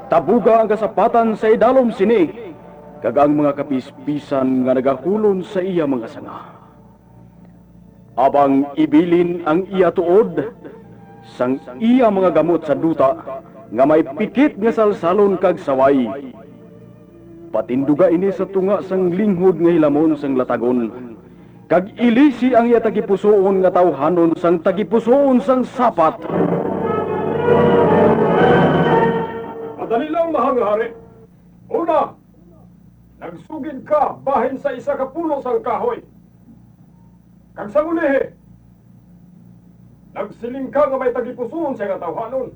tabuga ang kasapatan sa idalom sini, kag ang mga kapispisan nga nagahulon sa iya mga sanga. Abang ibilin ang iya tuod, sang iya mga gamot sa duta nga may pikit nga salsalon kag saway. Patinduga ini sa tunga sang linghod nga hilamon sang latagon, kag ilisi ang iya tagipusoon nga tawhanon sang tagipusoon sang sapat. Madali lang, mahal nga hari. Una, nagsugid ka bahin sa isa ka puno sang kahoy. Kag sang ulihi, nagsiling ka nga may tagipusoon sia nga tawhanon.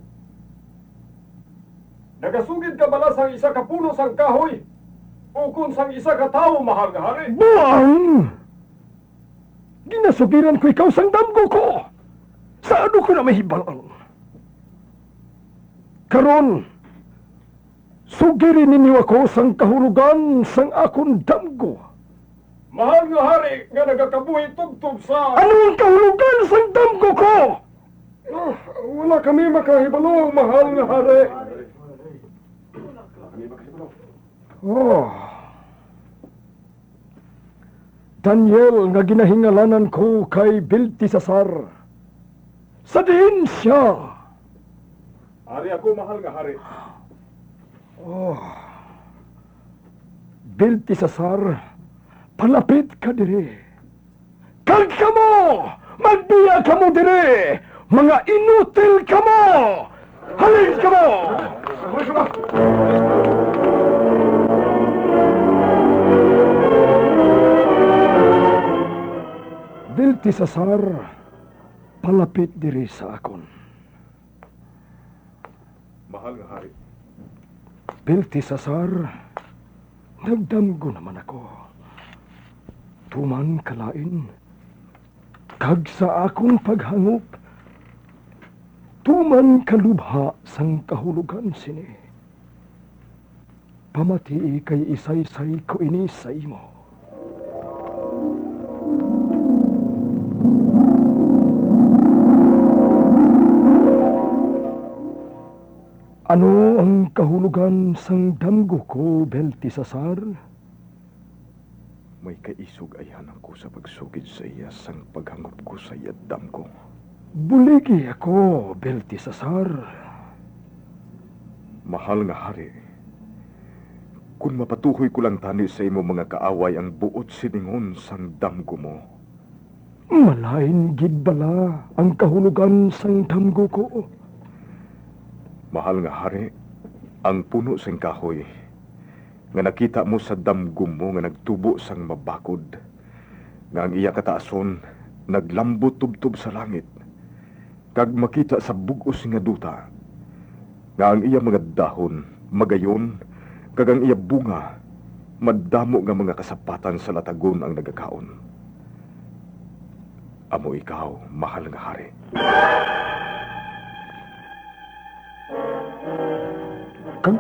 Nagasugid ka bala sang isa ka puno sang kahoy, ukon sang isa ka tawo, mahal nga hari? Buang! Ginasugiran ko ikaw sang damgo ko. Sa ano ko na mahibal-an? Karon, sugiri ninyo ako sang kahulogan sang akon damgo. Mahal nga hari nga nagakabuhi tubtob sa... Ano ang kahulogan sang damgo ko? Ah, wala kami makahibalo, mahal nga hari. Oh. Daniel nga ginahingalanan ko kay Beltesasar. Sa diin sia? Ari ako, mahal nga hari. Oh. Beltesasar, palapit ka diri. Kag kamo, magbiya kamo diri! Mga inutil kamo! Halin kamo! Beltesasar, palapit diri sa akon. Mahal nga hari. Beltesasar, nagdamgo naman ako. Tuman kalain, kag sa akon paghangop, tuman kalubha sang kahulogan sini. Pamatii, kay isaysay ko ini sa imo. Ano ang kahulogan sang damgo ko, Beltesasar? May kaisog ayhan ako sa pagsugid sa iya sang paghangop ko sa iya damgo. Buligi ako, Beltesasar. Mahal nga hari, kon mapatuhoy ko lang tani sa imo mga kaaway ang buot silingon sang damgo mo. Malain gid bala ang kahulogan sang damgo ko? Mahal nga hari, ang puno sing kahoy nga nakita mo sa damgo mo nga nagtubo sang mabakod, nga ang iya kataason naglambot tubtob sa langit, kag makita sa bug-os nga duta, nga ang iya mga dahon magayon, kag ang iya bunga madamo nga mga kasapatan sa latagon ang nagakaon. Amo ikaw, mahal nga hari. Kag,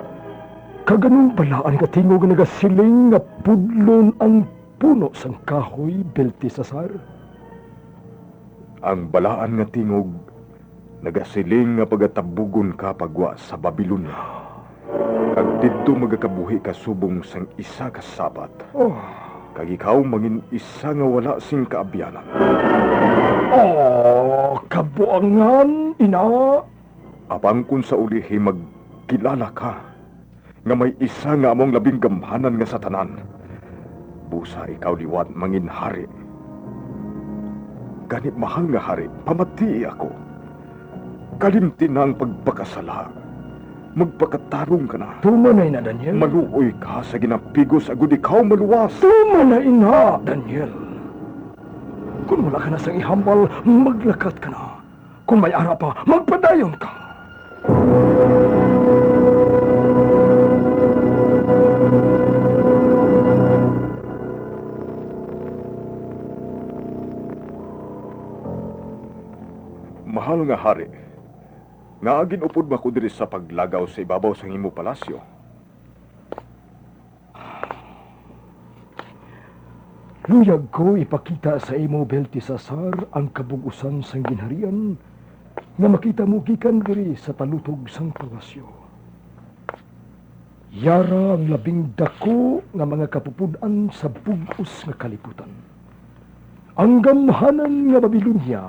kag anong balaan nga tingog nga nagasiling nga pudlon ang puno sang kahoy, Beltesasar? Ang balaan nga tingog Nagasiling nga pagatabugon ka pagwa sa Babilonia, kag didto magakabuhi ka subong sang isa ka sabat, Oh, kag ikaw mangin isa nga wala sing kaabyanan. Oh, kabuangan, ina! Apang kon sa ulihi magkilala ka nga may isa nga amo ang labing gamhanan nga sa tanan, busa ikaw liwat mangin hari. Gani, mahal nga hari, pamatii ako. Kalimti na ang pagpakasala. Magpakatarong ka na. Tuman na ina, Daniel. Maluoy ka sa ginapigos agod ikaw maluwas. Tuman na ina, Daniel. Kung wala ka na sang ihambal, maglakat ka na. Kung may ara pa, magpadayon ka. Mahal nga hari, ngaa gin-upod mo ako diri sa paglagaw sa ibabaw sang imo palasyo? Luyag ko ipakita sa imo, Beltesazar, ang kabug-usan sang ginharian nga makita mo gikan diri sa talutog sang palasyo. Yara ang labing daku nga mga kapupud-an sa bug-os nga kalibutan, ang gamhanan nga Babilonia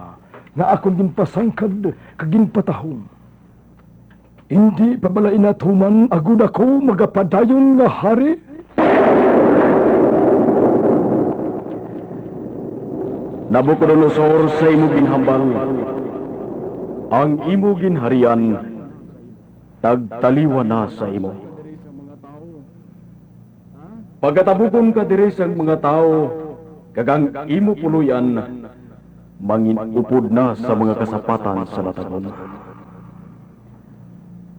nga akon ginpasangkad kag ginpatahom. Indi pa bala ina tuman agod ako magapadayon nga hari? Nabucodonosor, sa imo ginhambal, ang imo ginharian tagtaliwan na sa imo. Pagatabugon ka diri sang mga tawo, kag ang imo puloy-an mangin-upod na sa mga kasapatan sa latagon.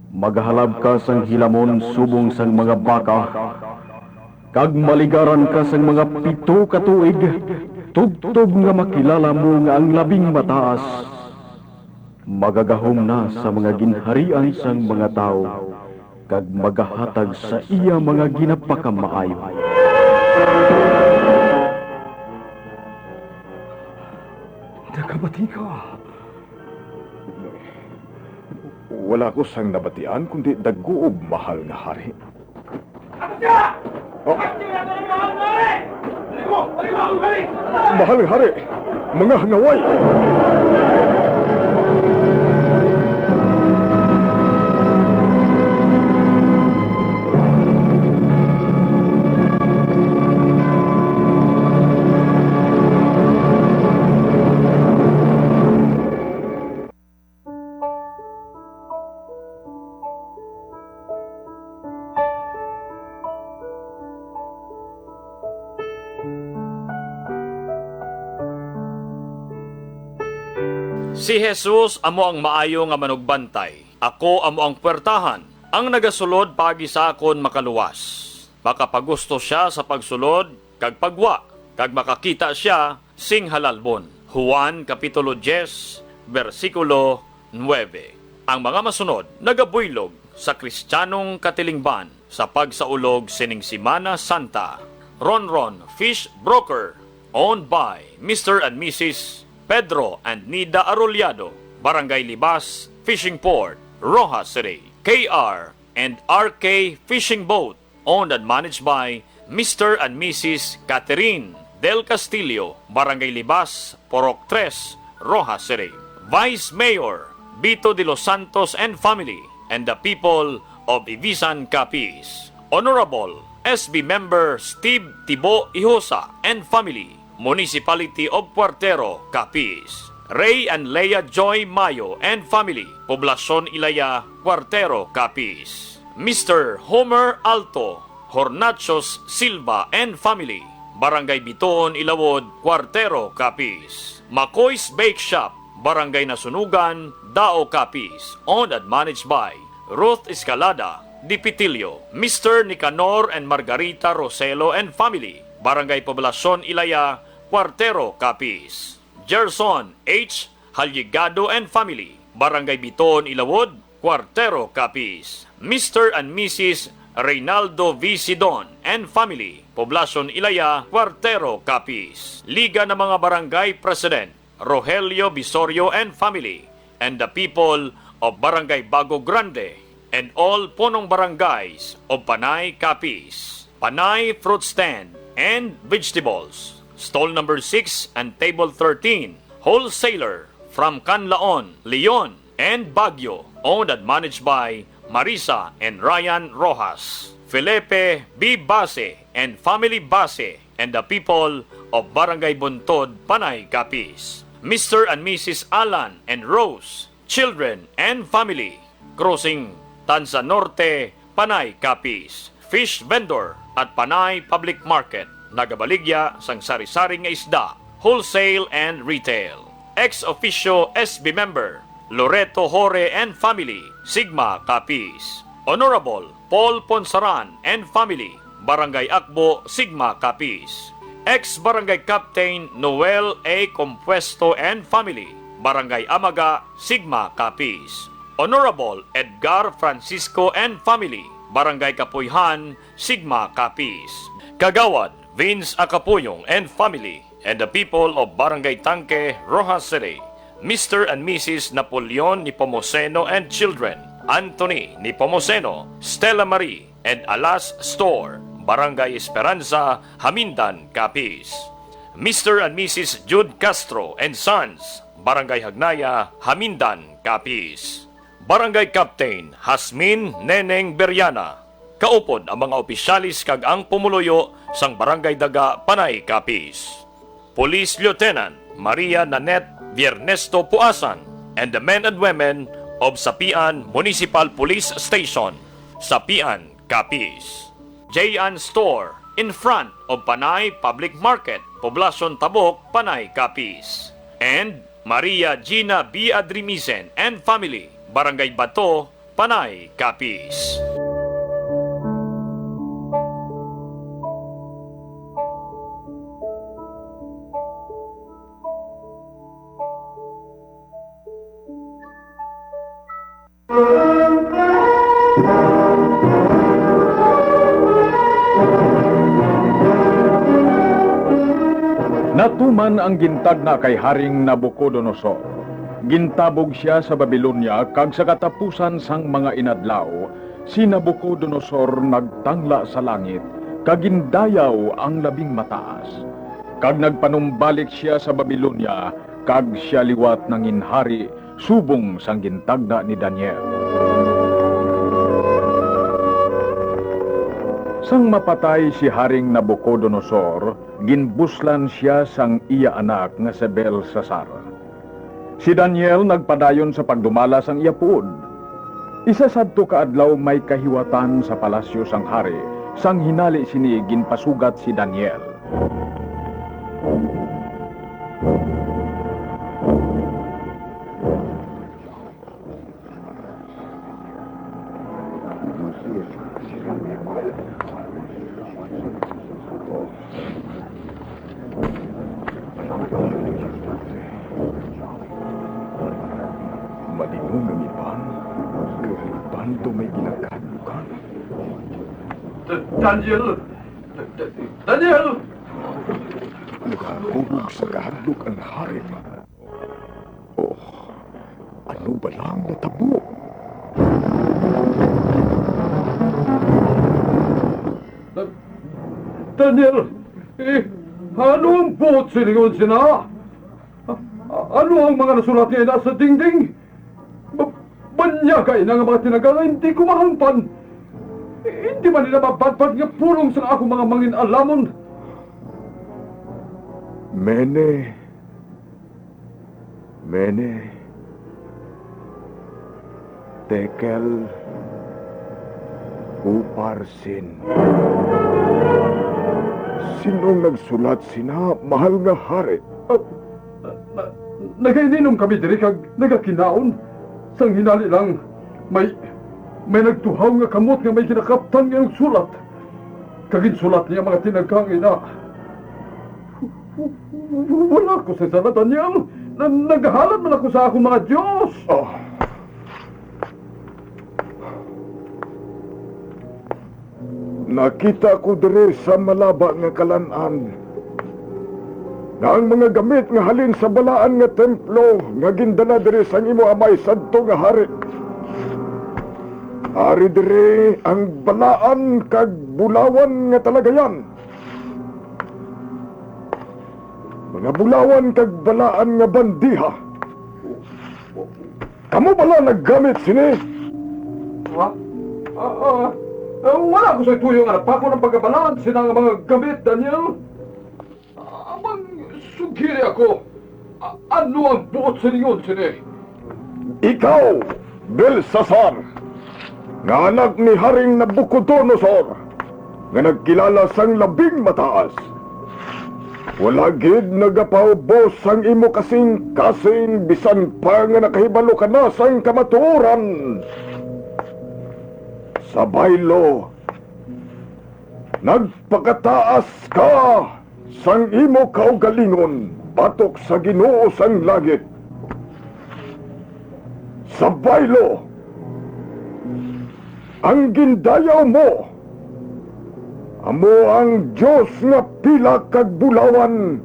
Magahalab ka sang hilamon subong sang mga baka, kag maligaran ka sang mga pito ka tuig, tubtob nga makilala mo nga ang Labing Mataas magagahom na sa mga ginharian sang mga tawo, kag magahatag sa iya mga ginapakamaayo. Nakabati ka. Wala ko sang nabatian kundi daguob, mahal nga hari. Oh. Mahal nga hari, mga hangaway! Si Jesus amo ang maayo nga manugbantay. Ako amo ang puwertahan. Ang nagasulod paagi sa akon makaluwas. Makapagusto sia sa pagsulod kag paggwa, kag makakita sia sing halalbon. Juan kapitulo diyes, bersikulo nuebe. Ang mga masunod nagabuylog sa Kristiyanong katilingban sa pagsaulog sining Semana Santa. Ronron Fish Broker, owned by Mister and Missus Pedro and Nida Arrollado, Barangay Libas Fishing Port, Roxas City. K R and R K Fishing Boat, owned and managed by Mister and Missus Catherine Del Castillo, Barangay Libas, Purok Tres, Roxas City. Vice Mayor Vito de los Santos and family, and the people of Ivisan, Capiz. Honorable S B Member Steve Tibo Ihosa and family, Municipality of Cuartero, Capiz. Ray and Lea Joy Mayo and family, Poblacion Ilaya, Cuartero, Capiz. Mister Homer Alto, Hornachos Silva and family, Barangay Bituon Ilawod, Cuartero, Capiz. Makoy's Bake Shop, Barangay Nasunugan, Dao, Capiz, owned and managed by Ruth Escalada Dipitilio. Mister Nicanor and Margarita Roselo and family, Barangay Poblacion Ilaya, Cuartero, Capiz. Gerson H Haligado and family, Barangay Bituon Ilawod, Cuartero, Capiz. Mister and Missus Reynaldo V Sidon and family, Poblacion Ilaya, Cuartero, Capiz. Liga ng mga Barangay President, Rogelio Bisorio and family, and the people of Barangay Bago Grande and all punong barangays of Panay, Capiz. Panay fruit stand and vegetables, stall number six and table thirteen, wholesaler from Canlaon, Leon, and Baguio, owned and managed by Marisa and Ryan Rojas, Felipe B. Base and family, Base and the people of Barangay Buntod, Panay, Capiz. Mister and Missus Alan and Rose, children and family, Crossing Tanza Norte, Panay, Capiz. Fish vendor at Panay Public Market, nagabaligya sang sari-sari nga isda, wholesale and retail. Ex officio S B member Loreto Hore and family, Sigma, Capiz. Honorable Paul Ponsaran and family, Barangay Akbo, Sigma, Capiz. Ex Barangay Captain Noel A. Compuesto and family, Barangay Amaga, Sigma, Capiz. Honorable Edgar Francisco and family, Barangay Kapuihan, Sigma, Capiz. Kagawad Vince Acapuyong and family, and the people of Barangay Tanque, Roxas City. Mister and Missus Napoleon Nepomuceno and children, Anthony Nepomuceno, Stella Marie, and Alas Store, Barangay Esperanza, Jamindan, Capiz. Mister and Missus Jude Castro and sons, Barangay Hagnaya, Jamindan, Capiz. Barangay Captain Jasmine Neneng Beriana, kaupod ang mga opisyales kag ang pumuluyo sang Barangay Daga, Panay, Capiz. Police Lieutenant Maria Nanette Viernesto Puasan and the men and women of Sapian Municipal Police Station, Sapian, Capiz. J N Store in front of Panay Public Market, Poblacion Tabuk, Panay, Capiz. And Maria Gina B. Adrimisen and family, Barangay Bato, Panay, Capiz. Natuman ang gintagna kay Haring Nabucodonosor. Gintabog sia sa Babilonia, kag sa katapusan sang mga inadlaw, si Nabucodonosor nagtangla sa langit, kag gindayaw ang Labing Mataas. Kag nagpanumbalik sia sa Babilonia, kag sia liwat nangin hari subong sang gintagna ni Daniel. Sang mapatay si Haring Nabucodonosor, ginbuslan sia sang iya anak nga si Belsasar. Si Daniel nagpadayon sa pagdumala sang iya puod. Isa sadto ka adlaw may kahiwatan sa palasyo sang hari, sang hinali sini ginpasugat si Daniel. Malinong ang iban, kag ang iban daw may ginakahadlukan. Da-, Daniel! Da-, Da-, Daniel! Nagakubog sa kahadlok ang hari. Oh, ano bala ang natabo? Da-, Daniel, eh, ano ang buot silingon sina? A-, a-, ano ang mga nasulat nga ina sa dingding? Ba-, banyaga ina nga mga tinaga nga hindi ko mahangpan. Eh, hindi man nila mabadbad nga pulong sa akong mga mangin-alamon. Mene, Mene, Tekel, Uparsin. Sino ang nagsulat sina, mahal nga hari? Ah, na-, na-, nagaininom kami diri kag nagakinaon. Sang hinali lang, may, may nagtuhaw nga kamot nga may ginakaptan nga nagsulat. Kag ginsulat niya mga tinaga nga ina. Wala ko sa sala, Daniel. Na-, naghalad man ako sa akong mga dios. Oh. Nakita ko diri sa malaba nga kalan-an nga ang mga gamit nga halin sa balaan nga templo nga gindala diri sang imo amay sadto nga hari. Ari diri ang balaan kag bulawan nga talagayan, mga bulawan kag balaan nga bandiha. Kamo bala naggamit sini? Ha? Ah, ah, ah, wala ko sa tuyo nga napakon ang pagkabalaan sina nga mga gamit, Daniel. Ah, amang sugiri ako, a-, ano ang buot silingon sini? Ikaw, Belsasar, nga anak ni Haring Nabucodonosor, nga nagkilala sang Labing Mataas, wala gid nagapaubos sang imo kasing-kasing, bisan pa nga nakahibalo ka na sang kamatuoran. Sa baylo, nagpakataas ka sang imo kaugalingon batok sa Ginoo sang langit. Sa baylo, ang gindayaw mo amo ang dios nga pilak kag bulawan,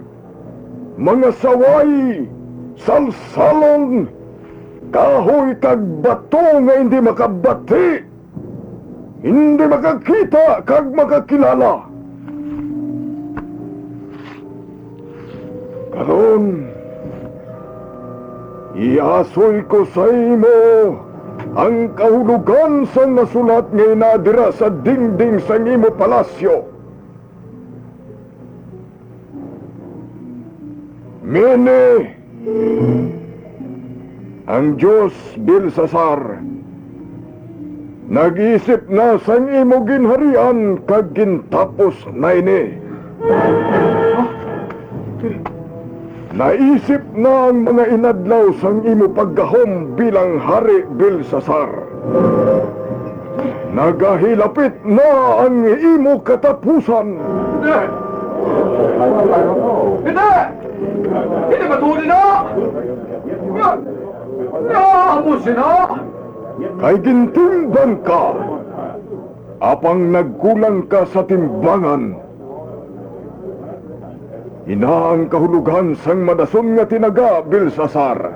mga saway, salsalon, kahoy kag bato nga indi makabati, indi makakita kag makakilala. Karon, iasoy ko sa imo ang kahulogan sang nasulat nga ina dira sa dingding sang imo palasyo. Mene, ang dios Belsasar nag-isip na sang imo ginharian kag gintapos na ini. Naisip na ang mga inadlaw sang imo paggahom bilang hari, Belsasar. Nagahilapit na ang imo katapusan. Hindi! Hindi! Hindi matuod na! Nga, nga amo sina! Kay gintimbang ka, apang nagkulang ka sa timbangan. Ina ang kahulogan sang madason nga tinaga, Belsasar.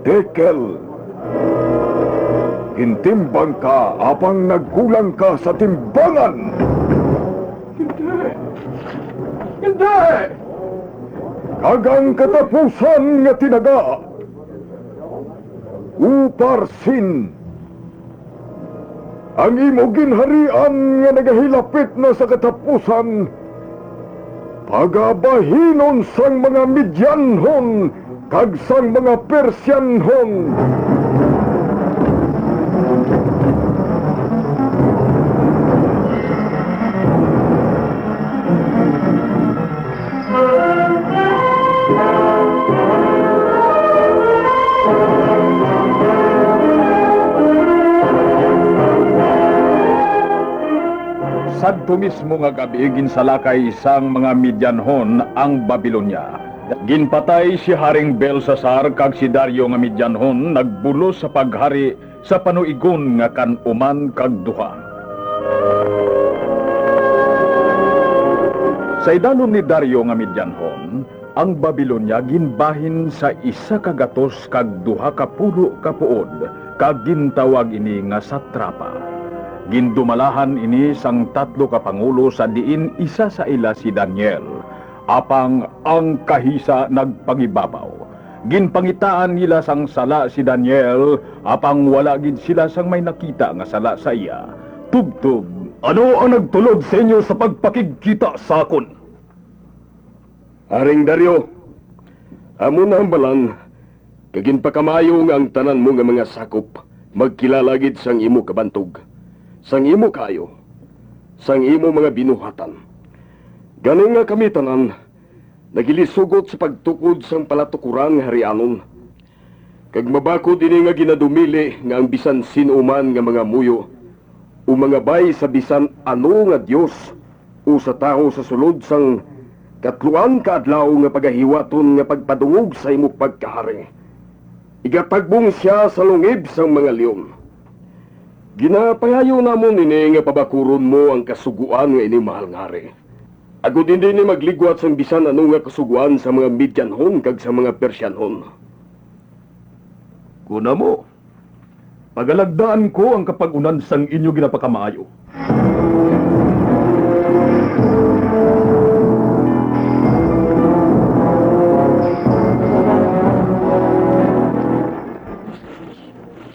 Tekel, gintimbang ka apang nagkulang ka sa timbangan. Hindi! Hindi! Kag ang katapusan nga tinaga, Uparsin. Ang imo ginharian nga nagahilapit na sa katapusan, pagabahinon sang mga Medianhon kag sang mga Persianhon. Sadto mismo nga gab-i, ginsalakay sang mga Medianhon ang Babilonia. Ginpatay si Haring Belsasar, kag si Dario nga Medianhon nagbulos sa paghari sa panuigon nga kan-uman kag duha. Sa idalom ni Dario nga Medianhon, ang Babilonia ginbahin sa isa ka gatos kag duha ka pulo ka puod, kag gintawag ini nga satrapa. Gindumalahan ini sang tatlo ka pangulo, sa diin isa sa ila si Daniel, apang ang kahisa nagpangibabaw. Ginpangitaan nila sang sala si Daniel, apang wala gid sila sang may nakita nga sala sa iya. Tubtob. Ano ang nagtulod sa inyo sa pagpakigkita sa akon? Haring Dario, amo na ang balan, kag ginpakamaayo nga ang tanan mo nga mga sakop magkilala gid sang imo kabantog, sang imo kaayo, sang imo mga binuhatan. Gani nga kami tanan nagilisugot sa pagtukod sang palatukoran nga harianon, kag mabakod ini nga ginadumili nga ang bisan sin-o man nga mangamuyo o mangabay sa bisan ano nga dios o sa tawo sa sulod sang katluan ka adlaw nga pagahiwaton nga pagpadungog sa imo pagkahari, igatagbong sia sa lungib sang mga leon. Ginapangayo namon ini nga pabakuron mo ang kasugoan nga ini, mahal nga hari. Agod hindi ini magligwat sang bisan ano nga kasugoan sa mga Medianhon kag sa mga Persianhon. Kon amo, pagalagdaan ko ang kapag-unan sang inyo ginapakamaayo.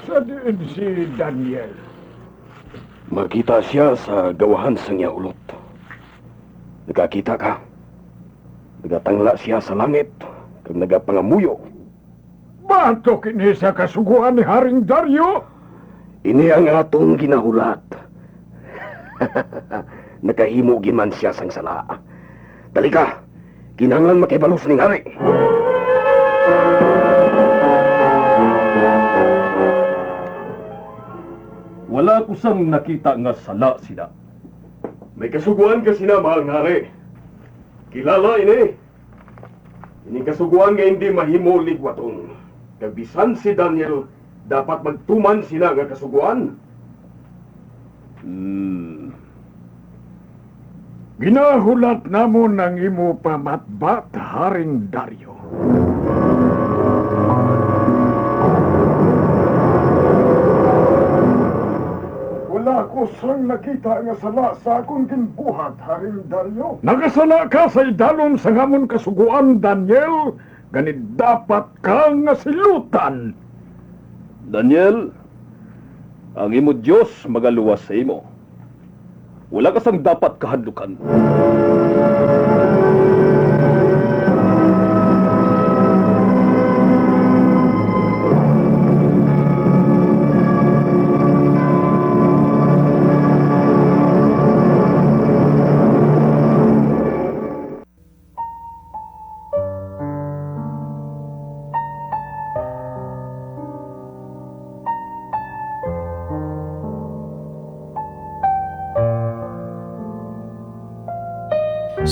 Sa diin si Daniel? Makita sia sa gawahan sang iya hulot. Nakakita ka? Nagatangla sia sa langit kag nagapangamuyo. Batok ini sa kasugoan ni Haring Dario? Ini ang aton ginahulat. Nakahimo gid man sia sang sala. Dali ka, kinahanglan makahibalo sining hari. Wala ko sang nakita nga sala sina. May kasugoan ka sina, mahal nga hari. Kilala ini. Ini kasugoan nga hindi mahimo ligwaton. Kag bisan si Daniel dapat magtuman sina nga kasugoan. Hmm. Ginahulat namon ang imo pamatbat, Haring Dario. Wala ko sang nakita nga sala sa akon ginbuhat, Haring Dario. Nakasala ka sa idalom sang amon kasugoan, Daniel, gani dapat ka nga silutan. Daniel, ang imo Dios magaluwas sa imo. Wala ka sang dapat kahadlukan.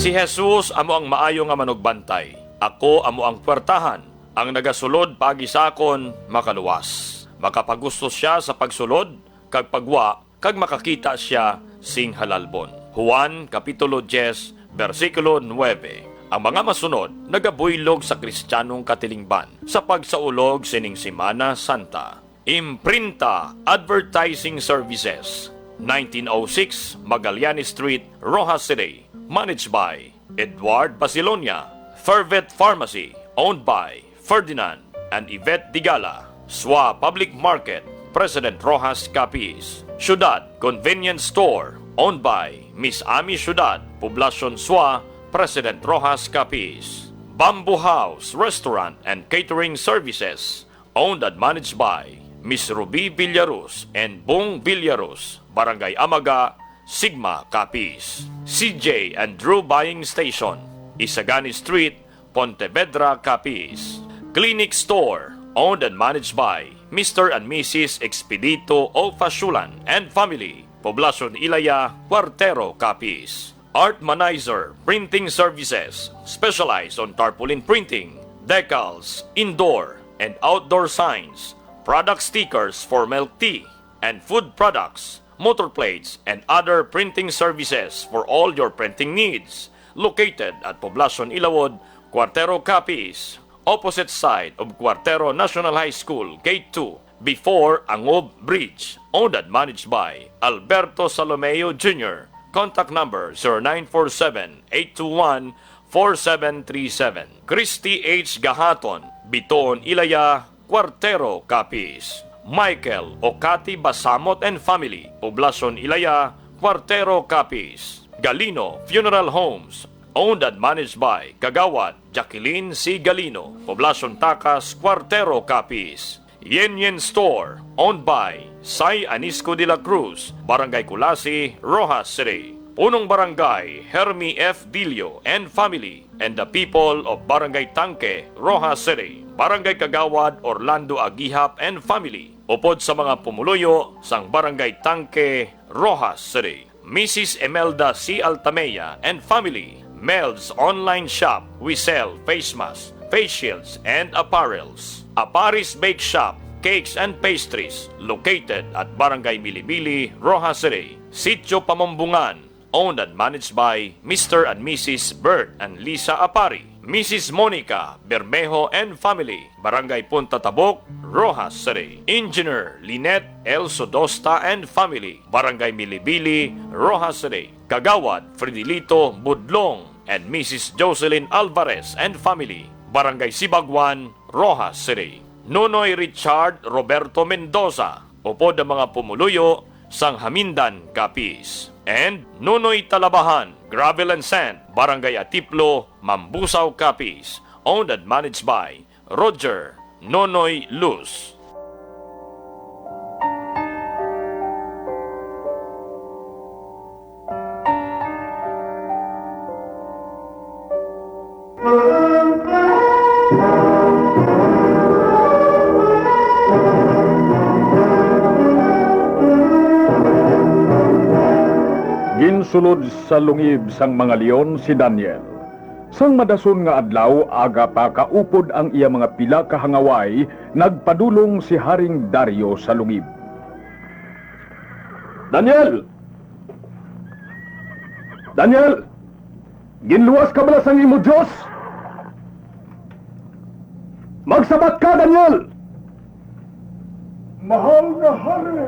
Si Jesus amo ang maayo nga manugbantay. Ako amo ang puwertahan. Ang nagasulod paagi sa akon makaluwas. Makapagusto sia sa pagsulod kag pagwa kag makakita sia sing halalbon. Juan, Kapitulo diyes, bersikulo nuebe. Ang mga masunod nagabuylog sa Kristiyanong katilingban sa pagsaulog sining Semana Santa. Imprinta Advertising Services, nineteen oh six Magallanes Street, Roxas City. Managed by Edward Basilonia. Fervet Pharmacy, owned by Ferdinand and Yvette Digala. Sua Public Market, President Roxas Capiz. Ciudad Convenience Store, owned by Miss Ami Ciudad, Poblacion Sua, President Roxas Capiz. Bamboo House Restaurant and Catering Services, owned and managed by Miss Ruby Villarus and Bong Villarus, Barangay Amaga, Sigma, Capiz. C J and Drew Buying Station, Isagani Street, Pontevedra, Capiz. Clinic Store, owned and managed by Mister and Missus Expedito O Fasulan and family, Poblacion Ilaya, Cuartero, Capiz. Art Manizer Printing Services, specialized on tarpaulin printing, decals, indoor and outdoor signs, product stickers for milk tea, and food products, motor plates, and other printing services for all your printing needs. Located at Poblacion Ilawod, Cuartero, Capiz, opposite side of Cuartero National High School, Gate two, before Angob Bridge. Owned and managed by Alberto Salomeo Junior. Contact number zero nine four seven, eight two one, four seven three seven. Christy H Gahaton, Biton, Ilaya, Cuartero, Capiz. Michael Ocati Basamot and family, Poblacion Ilaya, Cuartero, Capiz. Galino Funeral Homes, owned and managed by Kagawad Jacqueline C Galino, Poblacion Tacas, Cuartero, Capiz. Yen Yen Store, owned by Sai Anisco de la Cruz, Barangay Culasi, Roxas City. Punong Barangay Hermi F Dilio and family, and the people of Barangay Tanque, Roxas City. Barangay Kagawad Orlando Agihap and family, upod sa mga pumuluyo sang Barangay Tanque, Roxas City. Missus Imelda C Altamea and family, Mel's Online Shop. We sell face masks, face shields, and apparels. Aparis Bake Shop, cakes and pastries, located at Barangay Milibili, Roxas City. Sitio Pamumbungan, Owned and managed by Mister and Missus Bert and Lisa Apari, Missus Monica Bermejo and family, Barangay Punta Tabok, Roxas City. Engineer Lynette L. Sodosta and family, Barangay Milibili, Roxas City. Kagawad Fredilito Budlong and Missus Jocelyn Alvarez and family, Barangay Sibagwan, Roxas City. Nonoy Richard Roberto Mendoza, upod ang mga pumuluyo sang Hamindan, Capiz, and Nonoy Talabahan, Gravel and Sand, Barangay Atiplo, Mambusao, Capiz, owned and managed by Roger Nonoy Luz. Ginsulod sa lungib sang mga leon si Daniel. Sang madason nga adlaw, aga pa kaupod ang iya mga pila ka hangaway, nagpadulong si Haring Dario sa lungib. Daniel! Daniel! Ginluwas ka bala sang imo Dios? Magsabat ka, Daniel! Mahal nga hari,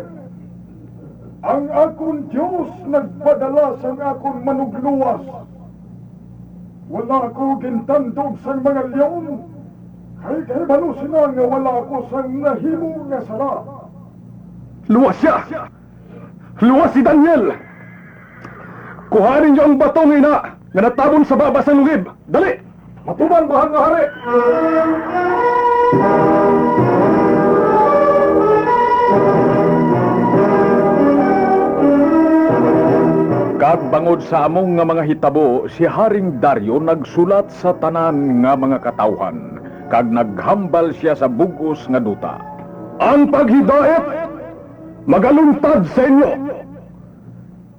ang akon Dios nagpadala sang akon manugluwas. Wala ako gintandog sang mga leon, kay kahibalo sila nga wala ako sang nahimo nga sala. Luwas sia! Luwas si Daniel! Kuhaa ninyo ang bato nga ina nga natabon sa baba sang lungib. Dali! Matubang, mahal nga hari! Kag bangod sa amo nga mga hitabo, si Haring Dario nagsulat sa tanan nga mga katawuhan, kag naghambal sia sa bug-os nga duta. Ang paghidait magaluntad sa inyo.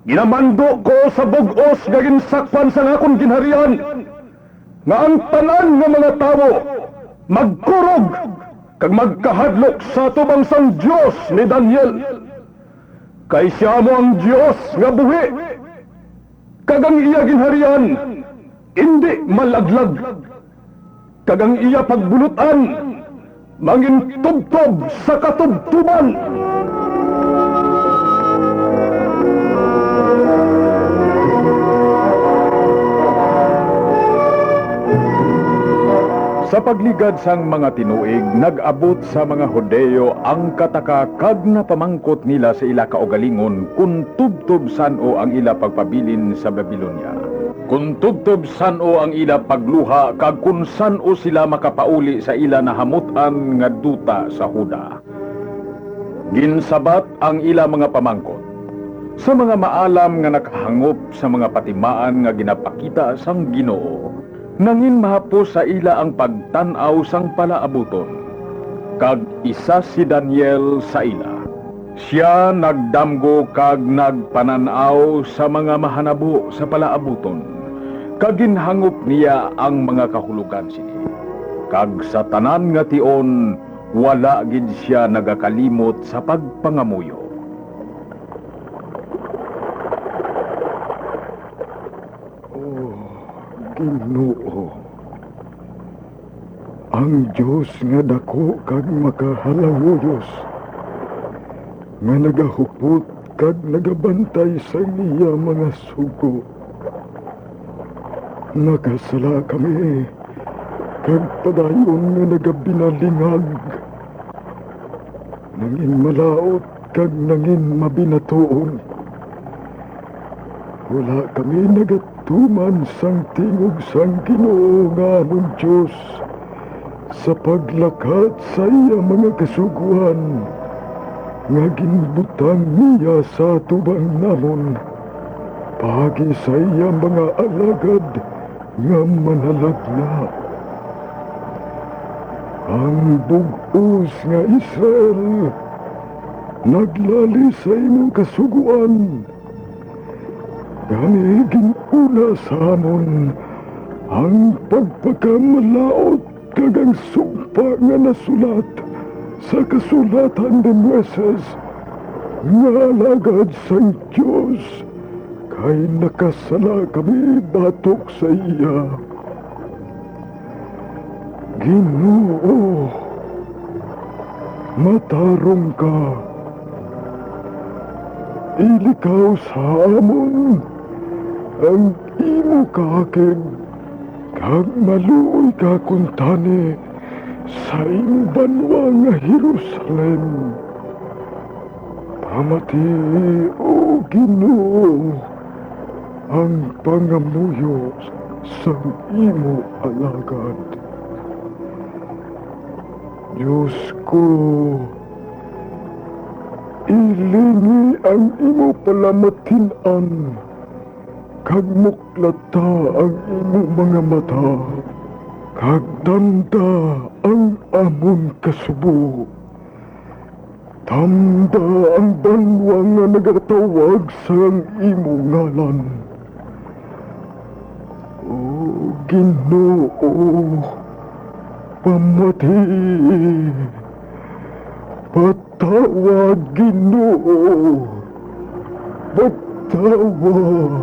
Ginamando ko sa bug-os nga ginsakpan sang akon ginharian, nga ang tanan nga mga tawo magkurog kag magkahadlok sa atubang sang Dios ni Daniel. Kay sia amo ang Dios nga buhi, kag ang iya ginharian indi malaglag, kag ang iya pagbulot-an mangintubtob sa katubtoban. Sa pagligad sang mga tinuig, nag-abot sa mga Hudiyo ang kataka kag napamangkot nila sa ila kaugalingon kon tubtob san-o ang ila pagpabilin sa Babilonia, kon tubtob san-o ang ila pagluha, kag kon san-o sila makapauli sa ila nahamut-an nga duta sa Juda. Ginsabat ang ila mga pamangkot. Sa mga maalam nga nakahangop sa mga patimaan nga ginapakita sang Ginoo, nangin mahapos sa ila ang pagtan-aw sang palaabuton, kag isa si Daniel sa ila. Sia nagdamgo kag nagpanan-aw sa mga mahanabo sa palaabuton, kag ginhangop niya ang mga kahulogan sini. Kag sa tanan nga tion, wala gid sia nagakalimot sa pagpangamuyo. O Ginoo, ang Dios nga daku kag makahalanguyos, nga nagahupot kag nagabantay sang iya mga sugo. Nakasala kami, kag padayon nga nagabinalingag, nangin malaut kag nangin mabinatuon. Wala kami nagatuman sang tingog sang Ginoo nga amon Dios, sa paglakat sa iya mga kasugoan nga ginbutang niya sa atubang namon, paagi sa iya mga alagad nga manalagna. Ang bug-os nga Israel naglali sa imo kasugoan. Gani, gin-una sa amon ang pagpakamalaut kag ang sumpa nga nasulat sa kasulatan ni Moises nga alagad sang Dios, Ay nakasala kami batok sa iya. Ginoo, matarong ka. Ilikaw sa amon ang imo kaakig, kag maluoy ka kuntani sa imo banwa nga Jerusalem. Pamatii, O Ginoo, ang pangamuyo sang imo alagad. Dios ko, ilingi ang imo palamatin-an, kag muklata ang imo mga mata, kag tanda ang amon kasubo. Tanda ang banwa nga nagatawag sang imo ngalan. O Ginoo, pamatii. Patawad, Ginoo. Patawad.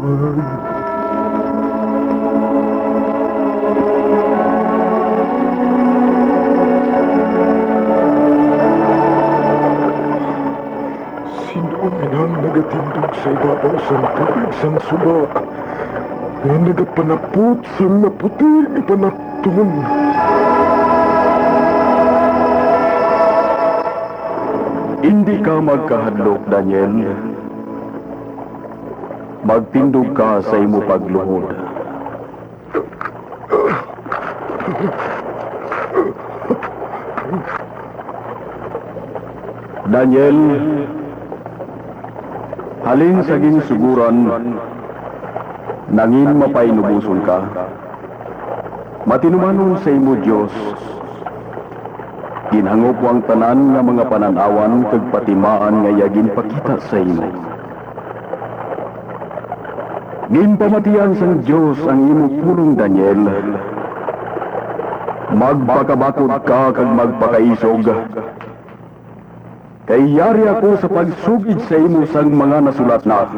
Sino man ang nagatindog sa ibabaw sang tubig sang suba, nga nagapanapot sang maputi nga panapton? Indi ka magkahadlok, Daniel. Magtindog ka sa imo pagluhod. Daniel, halin sa ginsugoran, nangin mapainuboson ka. Matinumanon sa imo Dios. Ginhangop ko ang tanan nga mga panan-awan kag patimaan nga iya ginpakita sa imo. Ginpamatian sang Dios ang imo pulong, Daniel. Magpakabakod ka kag magpakaisog, kay yari ako sa pagsugid sa imo sang mga nasulat na.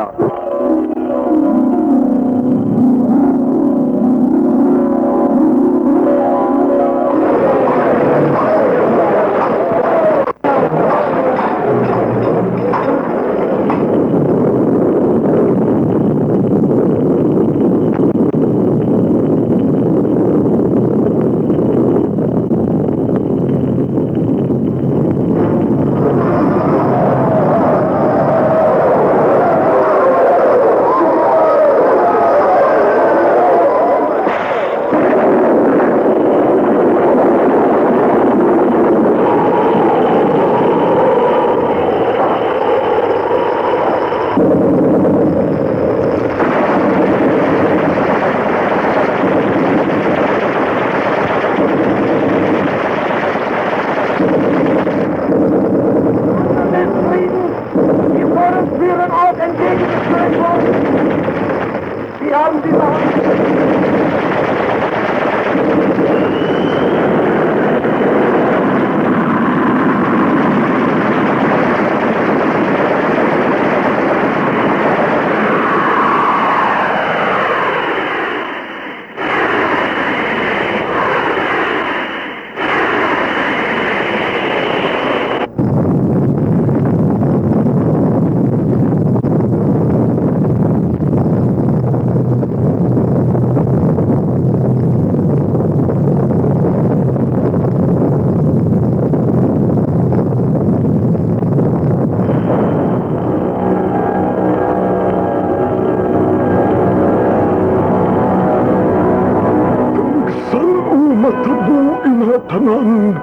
San-, o, matabo ina tanan.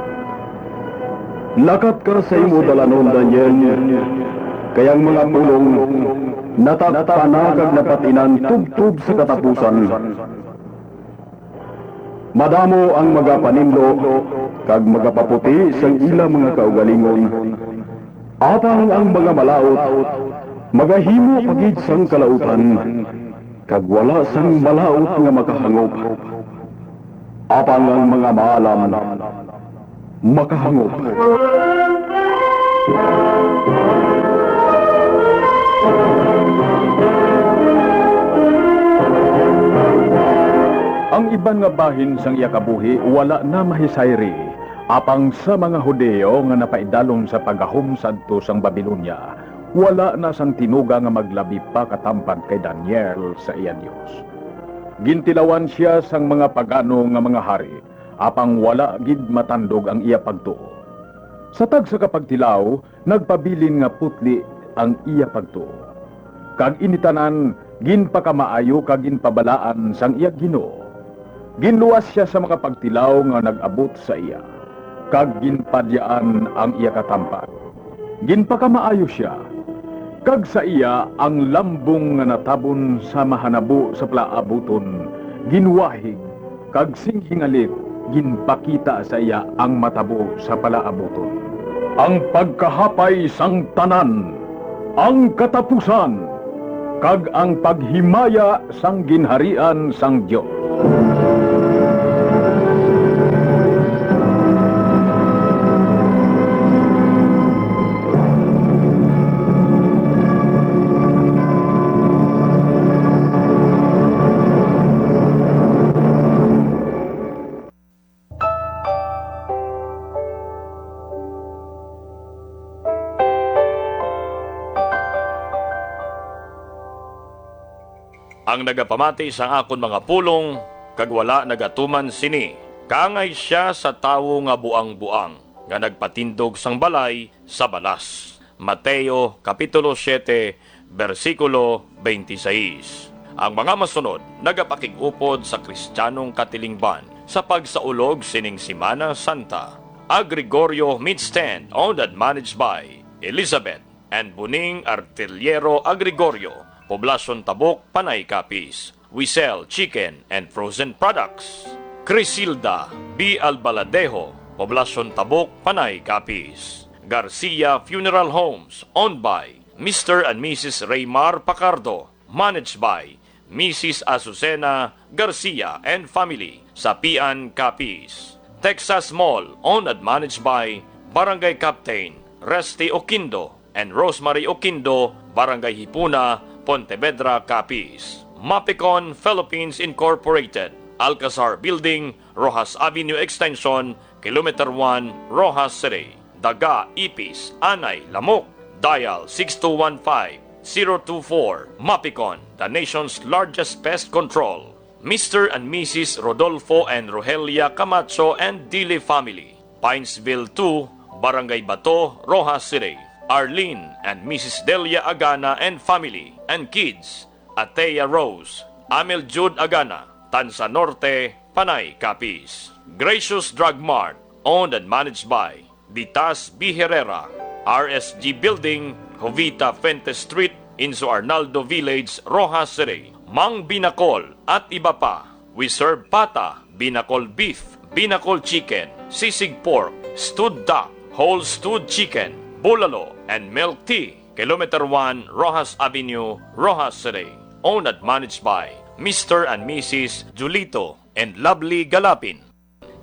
Lakat ka sa imo dalanon, Daniel, kay ang mga pulong natakpan na kag napatinan tubtob sa katapusan. Madamo ang magapaninlo kag magapaputi sang ila mga kaugalingon, apang ang mga malaut magahimo pa gid sang kalautan, kag wala sang malaut nga makahangop. Apang ang mga maalam makahangop. Ang iban nga bahin sang iya kabuhi wala na mahisayri, apang sa mga Hudiyo nga napaidalom sa paggahom sadto sang Babilonia, wala na sang tinuga nga maglabi pa katampad kay Daniel sa iya Dios. Gintilawan sia sang mga pagano nga mga hari, apang wala gid matandog ang iya pagtuo. Sa tagsa ka pagtilaw, nagpabilin nga putli ang iya pagtuo. Kag ini tanan ginpakamaayo kag ginpabalaan sang iya Ginoo. Ginluwas sia sa mga pagtilaw nga nag-abot sa iya, kag ginpadyaan ang iya katampad. Ginpakamaayo sia, kag sa iya ang lambong nga natabon sa mahanabo sa palaabuton ginwahig, kag sing hingalit ginpakita sa iya ang matabo sa palaabuton. Ang pagkahapay sang tanan, ang katapusan, kag ang paghimaya sang ginharian sang Dios. Ang nagapamati sang akon mga pulong kag wala nagatuman sini, kaangay sia sa tawo nga buang-buang, nga nagpatindog sang balay sa balas. Mateo, Kapitulo siete, bersikulo twenty-six. Ang mga masunod nagapakig-upod sa Kristiyanong katilingban sa pagsaulog sining Semana Santa. A. Gregorio Meat Stand, owned and managed by Elizabeth and Buning Artillero A. Gregorio, Poblacion Tabuk, Panay, Capiz. We sell chicken and frozen products. Crisilda B. Albaladejo, Poblacion Tabuk, Panay, Capiz. Garcia Funeral Homes, owned by Mister and Missus Raymar Pacardo, managed by Missus Azucena Garcia and family, Sapian, Capiz. Texas Mall, owned and managed by Barangay Captain Resty Oquindo and Rosemary Oquindo, Barangay Hipona, Pontevedra, Capiz. Mapicon Philippines Incorporated, Alcazar Building, Roxas Avenue Extension, Kilometer one, Roxas City. Daga, ipis, anay, lamok. Dial six two one five, zero two four. Mapicon, the nation's largest pest control. Mister and Missus Rodolfo and Rogelia Camacho and Dili family. Pinesville two, Barangay Bato, Roxas City. Arlene and Missus Delia Agana and family and kids. Atea Rose, Amel Jude Agana, Tanza Norte, Panay, Capiz. Gracious Drug Mart, owned and managed by Ditas B. Herrera, R S G Building, Jovita Fuentes Street, Inso Arnaldo Village, Roxas City. Mang Binakol at iba pa. We serve pata, binakol beef, binakol chicken, sisig pork, stewed duck, whole stewed chicken, bulalo, and milk tea. Kilometer one, Roxas Avenue, Roxas City. Owned and managed by Mister and Missus Julito and Lovely Galapin.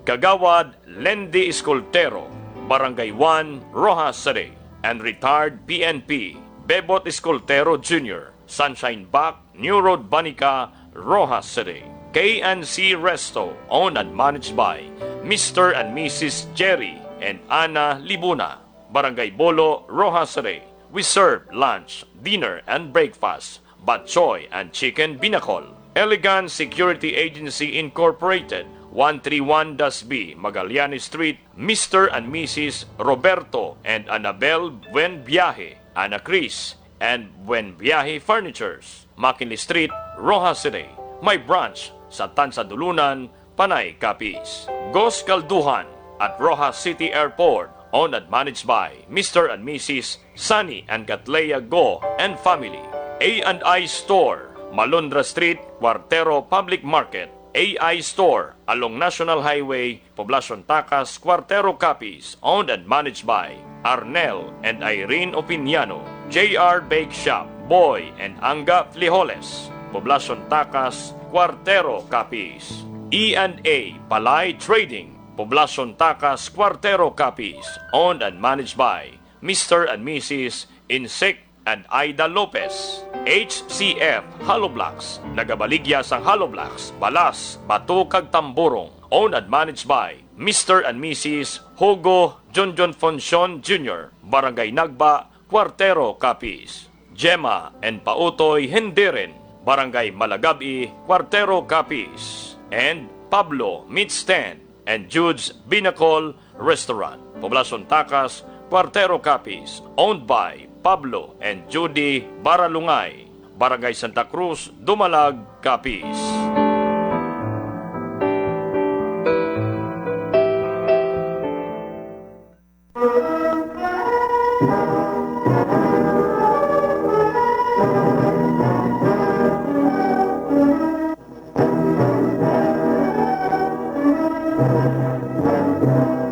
Kagawad Lendy Escoltero, Barangay one, Roxas City, and retired P N P Bebot Escoltero Junior, Sunshine Back, New Road, Banica, Roxas City. K and C Resto, owned and managed by Mister and Missus Jerry and Ana Libuna, Barangay Bolo, Roxas City. We serve lunch, dinner, and breakfast. Batchoy and chicken binakol. Elegant Security Agency Incorporated, one three one Dasby, Magallanes Street, Mister and Missus Roberto and Annabel Buenviaje, Ana Cris, and Buenviaje Furnitures, McKinley Street, Roxas City. May branch sa Tansa Dulunan, Panay, Capiz. Gos Kalduhan at Roxas City Airport, owned and managed by Mister and Missus Sunny and Gatlea Go and family. A and I Store, Malundra Street, Cuartero Public Market. A I Store, along National Highway, Poblacion Tacas, Cuartero, Capiz, owned and managed by Arnel and Irene Opiniano. J R Bake Shop, Boy and Angga Flijoles, Poblacion Tacas, Cuartero, Capiz. E and A Palay Trading, Poblacion Tacas, Cuartero, Capiz, owned and managed by Mister and Missus Insik and Aida Lopez. H C F Hollow Blocks, nagabaligya sang hollow blocks, balas, bato, kag tamborong. Owned and managed by Mister and Missus Hugo Junjun Foncion Junior, Barangay Nagba, Cuartero, Capiz. Gemma and Pautoy Hendirin, Barangay Malagab-i, Cuartero, Capiz, and Pablo Mitsten and Jude's Binakol Restaurant, Poblacion Tacas, Cuartero, Capiz, owned by Pablo and Judy Baralungay, Barangay Santa Cruz, Dumalag, Capiz.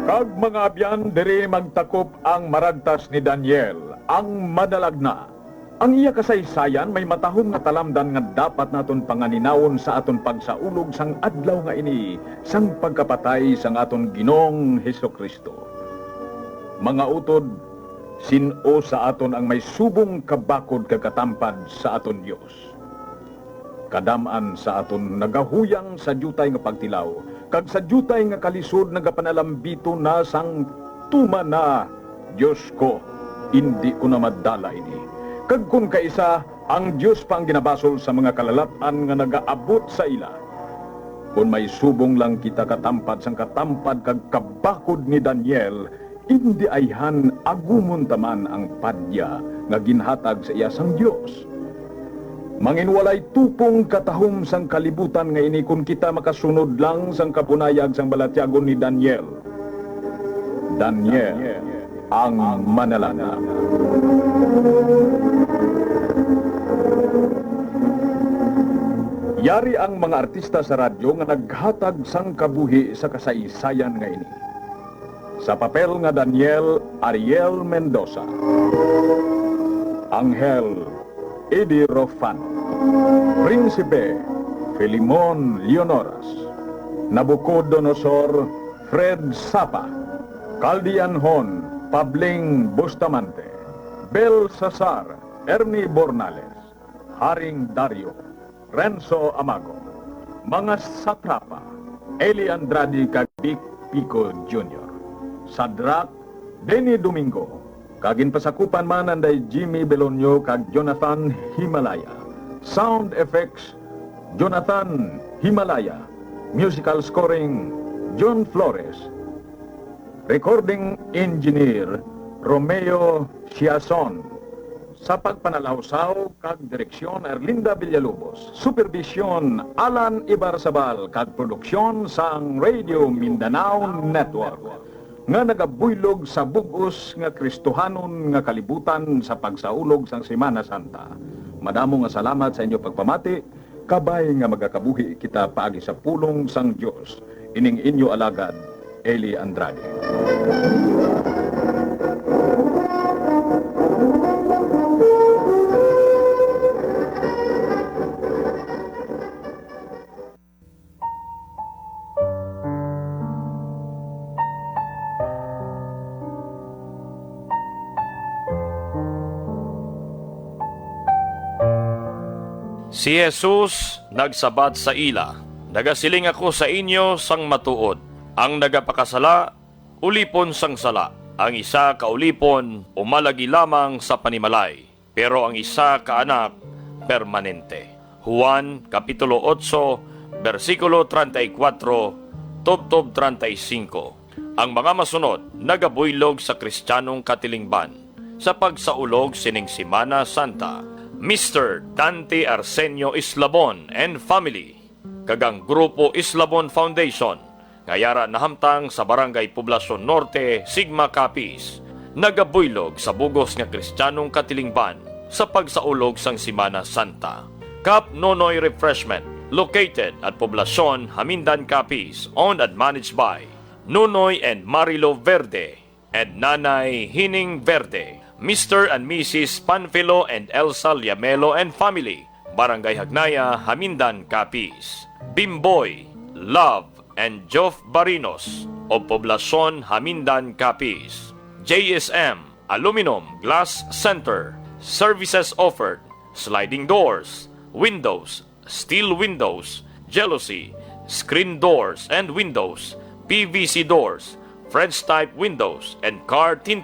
Kag, mga abyan, diri magtakop ang maragtas ni Daniel, ang madalagna. Ang iya kasaysayan may matahom nga talamdan nga dapat naton panganinawon sa aton pagsaulog sang adlaw nga ini sang pagkapatay sang aton Ginoong Jesu-Cristo. Mga utod, sin-o sa aton ang may subong kabakod kag katampad sa aton Dios? Kadam-an sa aton nagahuyang sa diutay nga pagtilaw, kag sa diutay nga kalisod nagapanalambito na sang, "Tuman na, Dios ko, indi ko na madala ini." Kag kon kaisa, ang Dios pa ang ginabasol sa mga kalalat-an nga nagaabot sa ila. Kon may subong lang kita katampad sang katampad kag kabakod ni Daniel, indi ayhan agumon ta man ang padya nga ginhatag sa iya sang Dios. Manginwalay tupong katahom sang kalibutan nga ini kon kita makasunod lang sang kabunayag sang balatyagon ni Daniel. Daniel ang manalangin. Yari ang mga artista sa radyo nga naghatag sang kabuhi sa kasaysayan nga ini. Sa papel nga Daniel, Ariel Mendoza. Anghel, Eddie Rofan. Prinsipe, Filemon Leonoras. Nabucodonosor, Fred Sapa. Kaldianhon, Pabling Bustamante. Belsasar, Ernie Bornales. Haring Dario, Renzo Amago. Mga satrapa, Eli Andrade kag Vic Pico Junior. Sadrak, Denny Domingo, kag ginpasakupan man anday Jimmy Belonio kag Jonathan Himalaya. Sound effects, Jonathan Himalaya. Musical scoring, John Flores. Recording engineer, Romeo Siason. Sa pagpanalawsaw kag direksyon, Erlinda Villalobos. Supervision, Alan Ibarzabal, kag produksyon sang Radio Mindanao Network, nga nagabuylog sa bug-os nga Kristohanon nga kalibutan sa pagsaulog sang Semana Santa. Madamo nga salamat sa inyo pagpamati. Kabay nga magakabuhi kita paagi sa pulong sang Dios. Ining inyo alagad, Eli Andrade. Si Jesus nagsabat sa ila, "Nagasiling ako sa inyo sang matuod, ang nagapakasala ulipon sang sala, ang isa ka ulipon umalagi lamang sa panimalay, pero ang isa ka anak permanente." Juan, Kapitulo otso, bersikulo treinta y cuatro tubtob treinta y cinco. Ang mga masunod nagabuylog sa Kristiyanong katilingban sa pagsaulog sining Semana Santa. Mister Dante Arsenio Islabon and family, kag ang Grupo Islabon Foundation, nga yara nahamtang sa Barangay Poblacion Norte, Sigma, Capiz, nagabuylog sa bug-os nga Kristiyanong katilingban sa pagsaulog sang Semana Santa. Kap Nonoy Refreshment, located at Poblacion, Jamindan, Capiz, owned and managed by Nonoy and Marilo Verde and Nanay Hining Verde, Mister and Missus Panfilo and Elsa Liamelo and family, Barangay Hagnaya, Jamindan, Capiz. Bimboy, Love, and Geoff Barinos of Poblacion, Jamindan, Capiz. J S M Aluminum Glass Center, Services offered: sliding doors, windows, steel windows, jalousie, screen doors and windows, P V C doors, French type windows, and car tint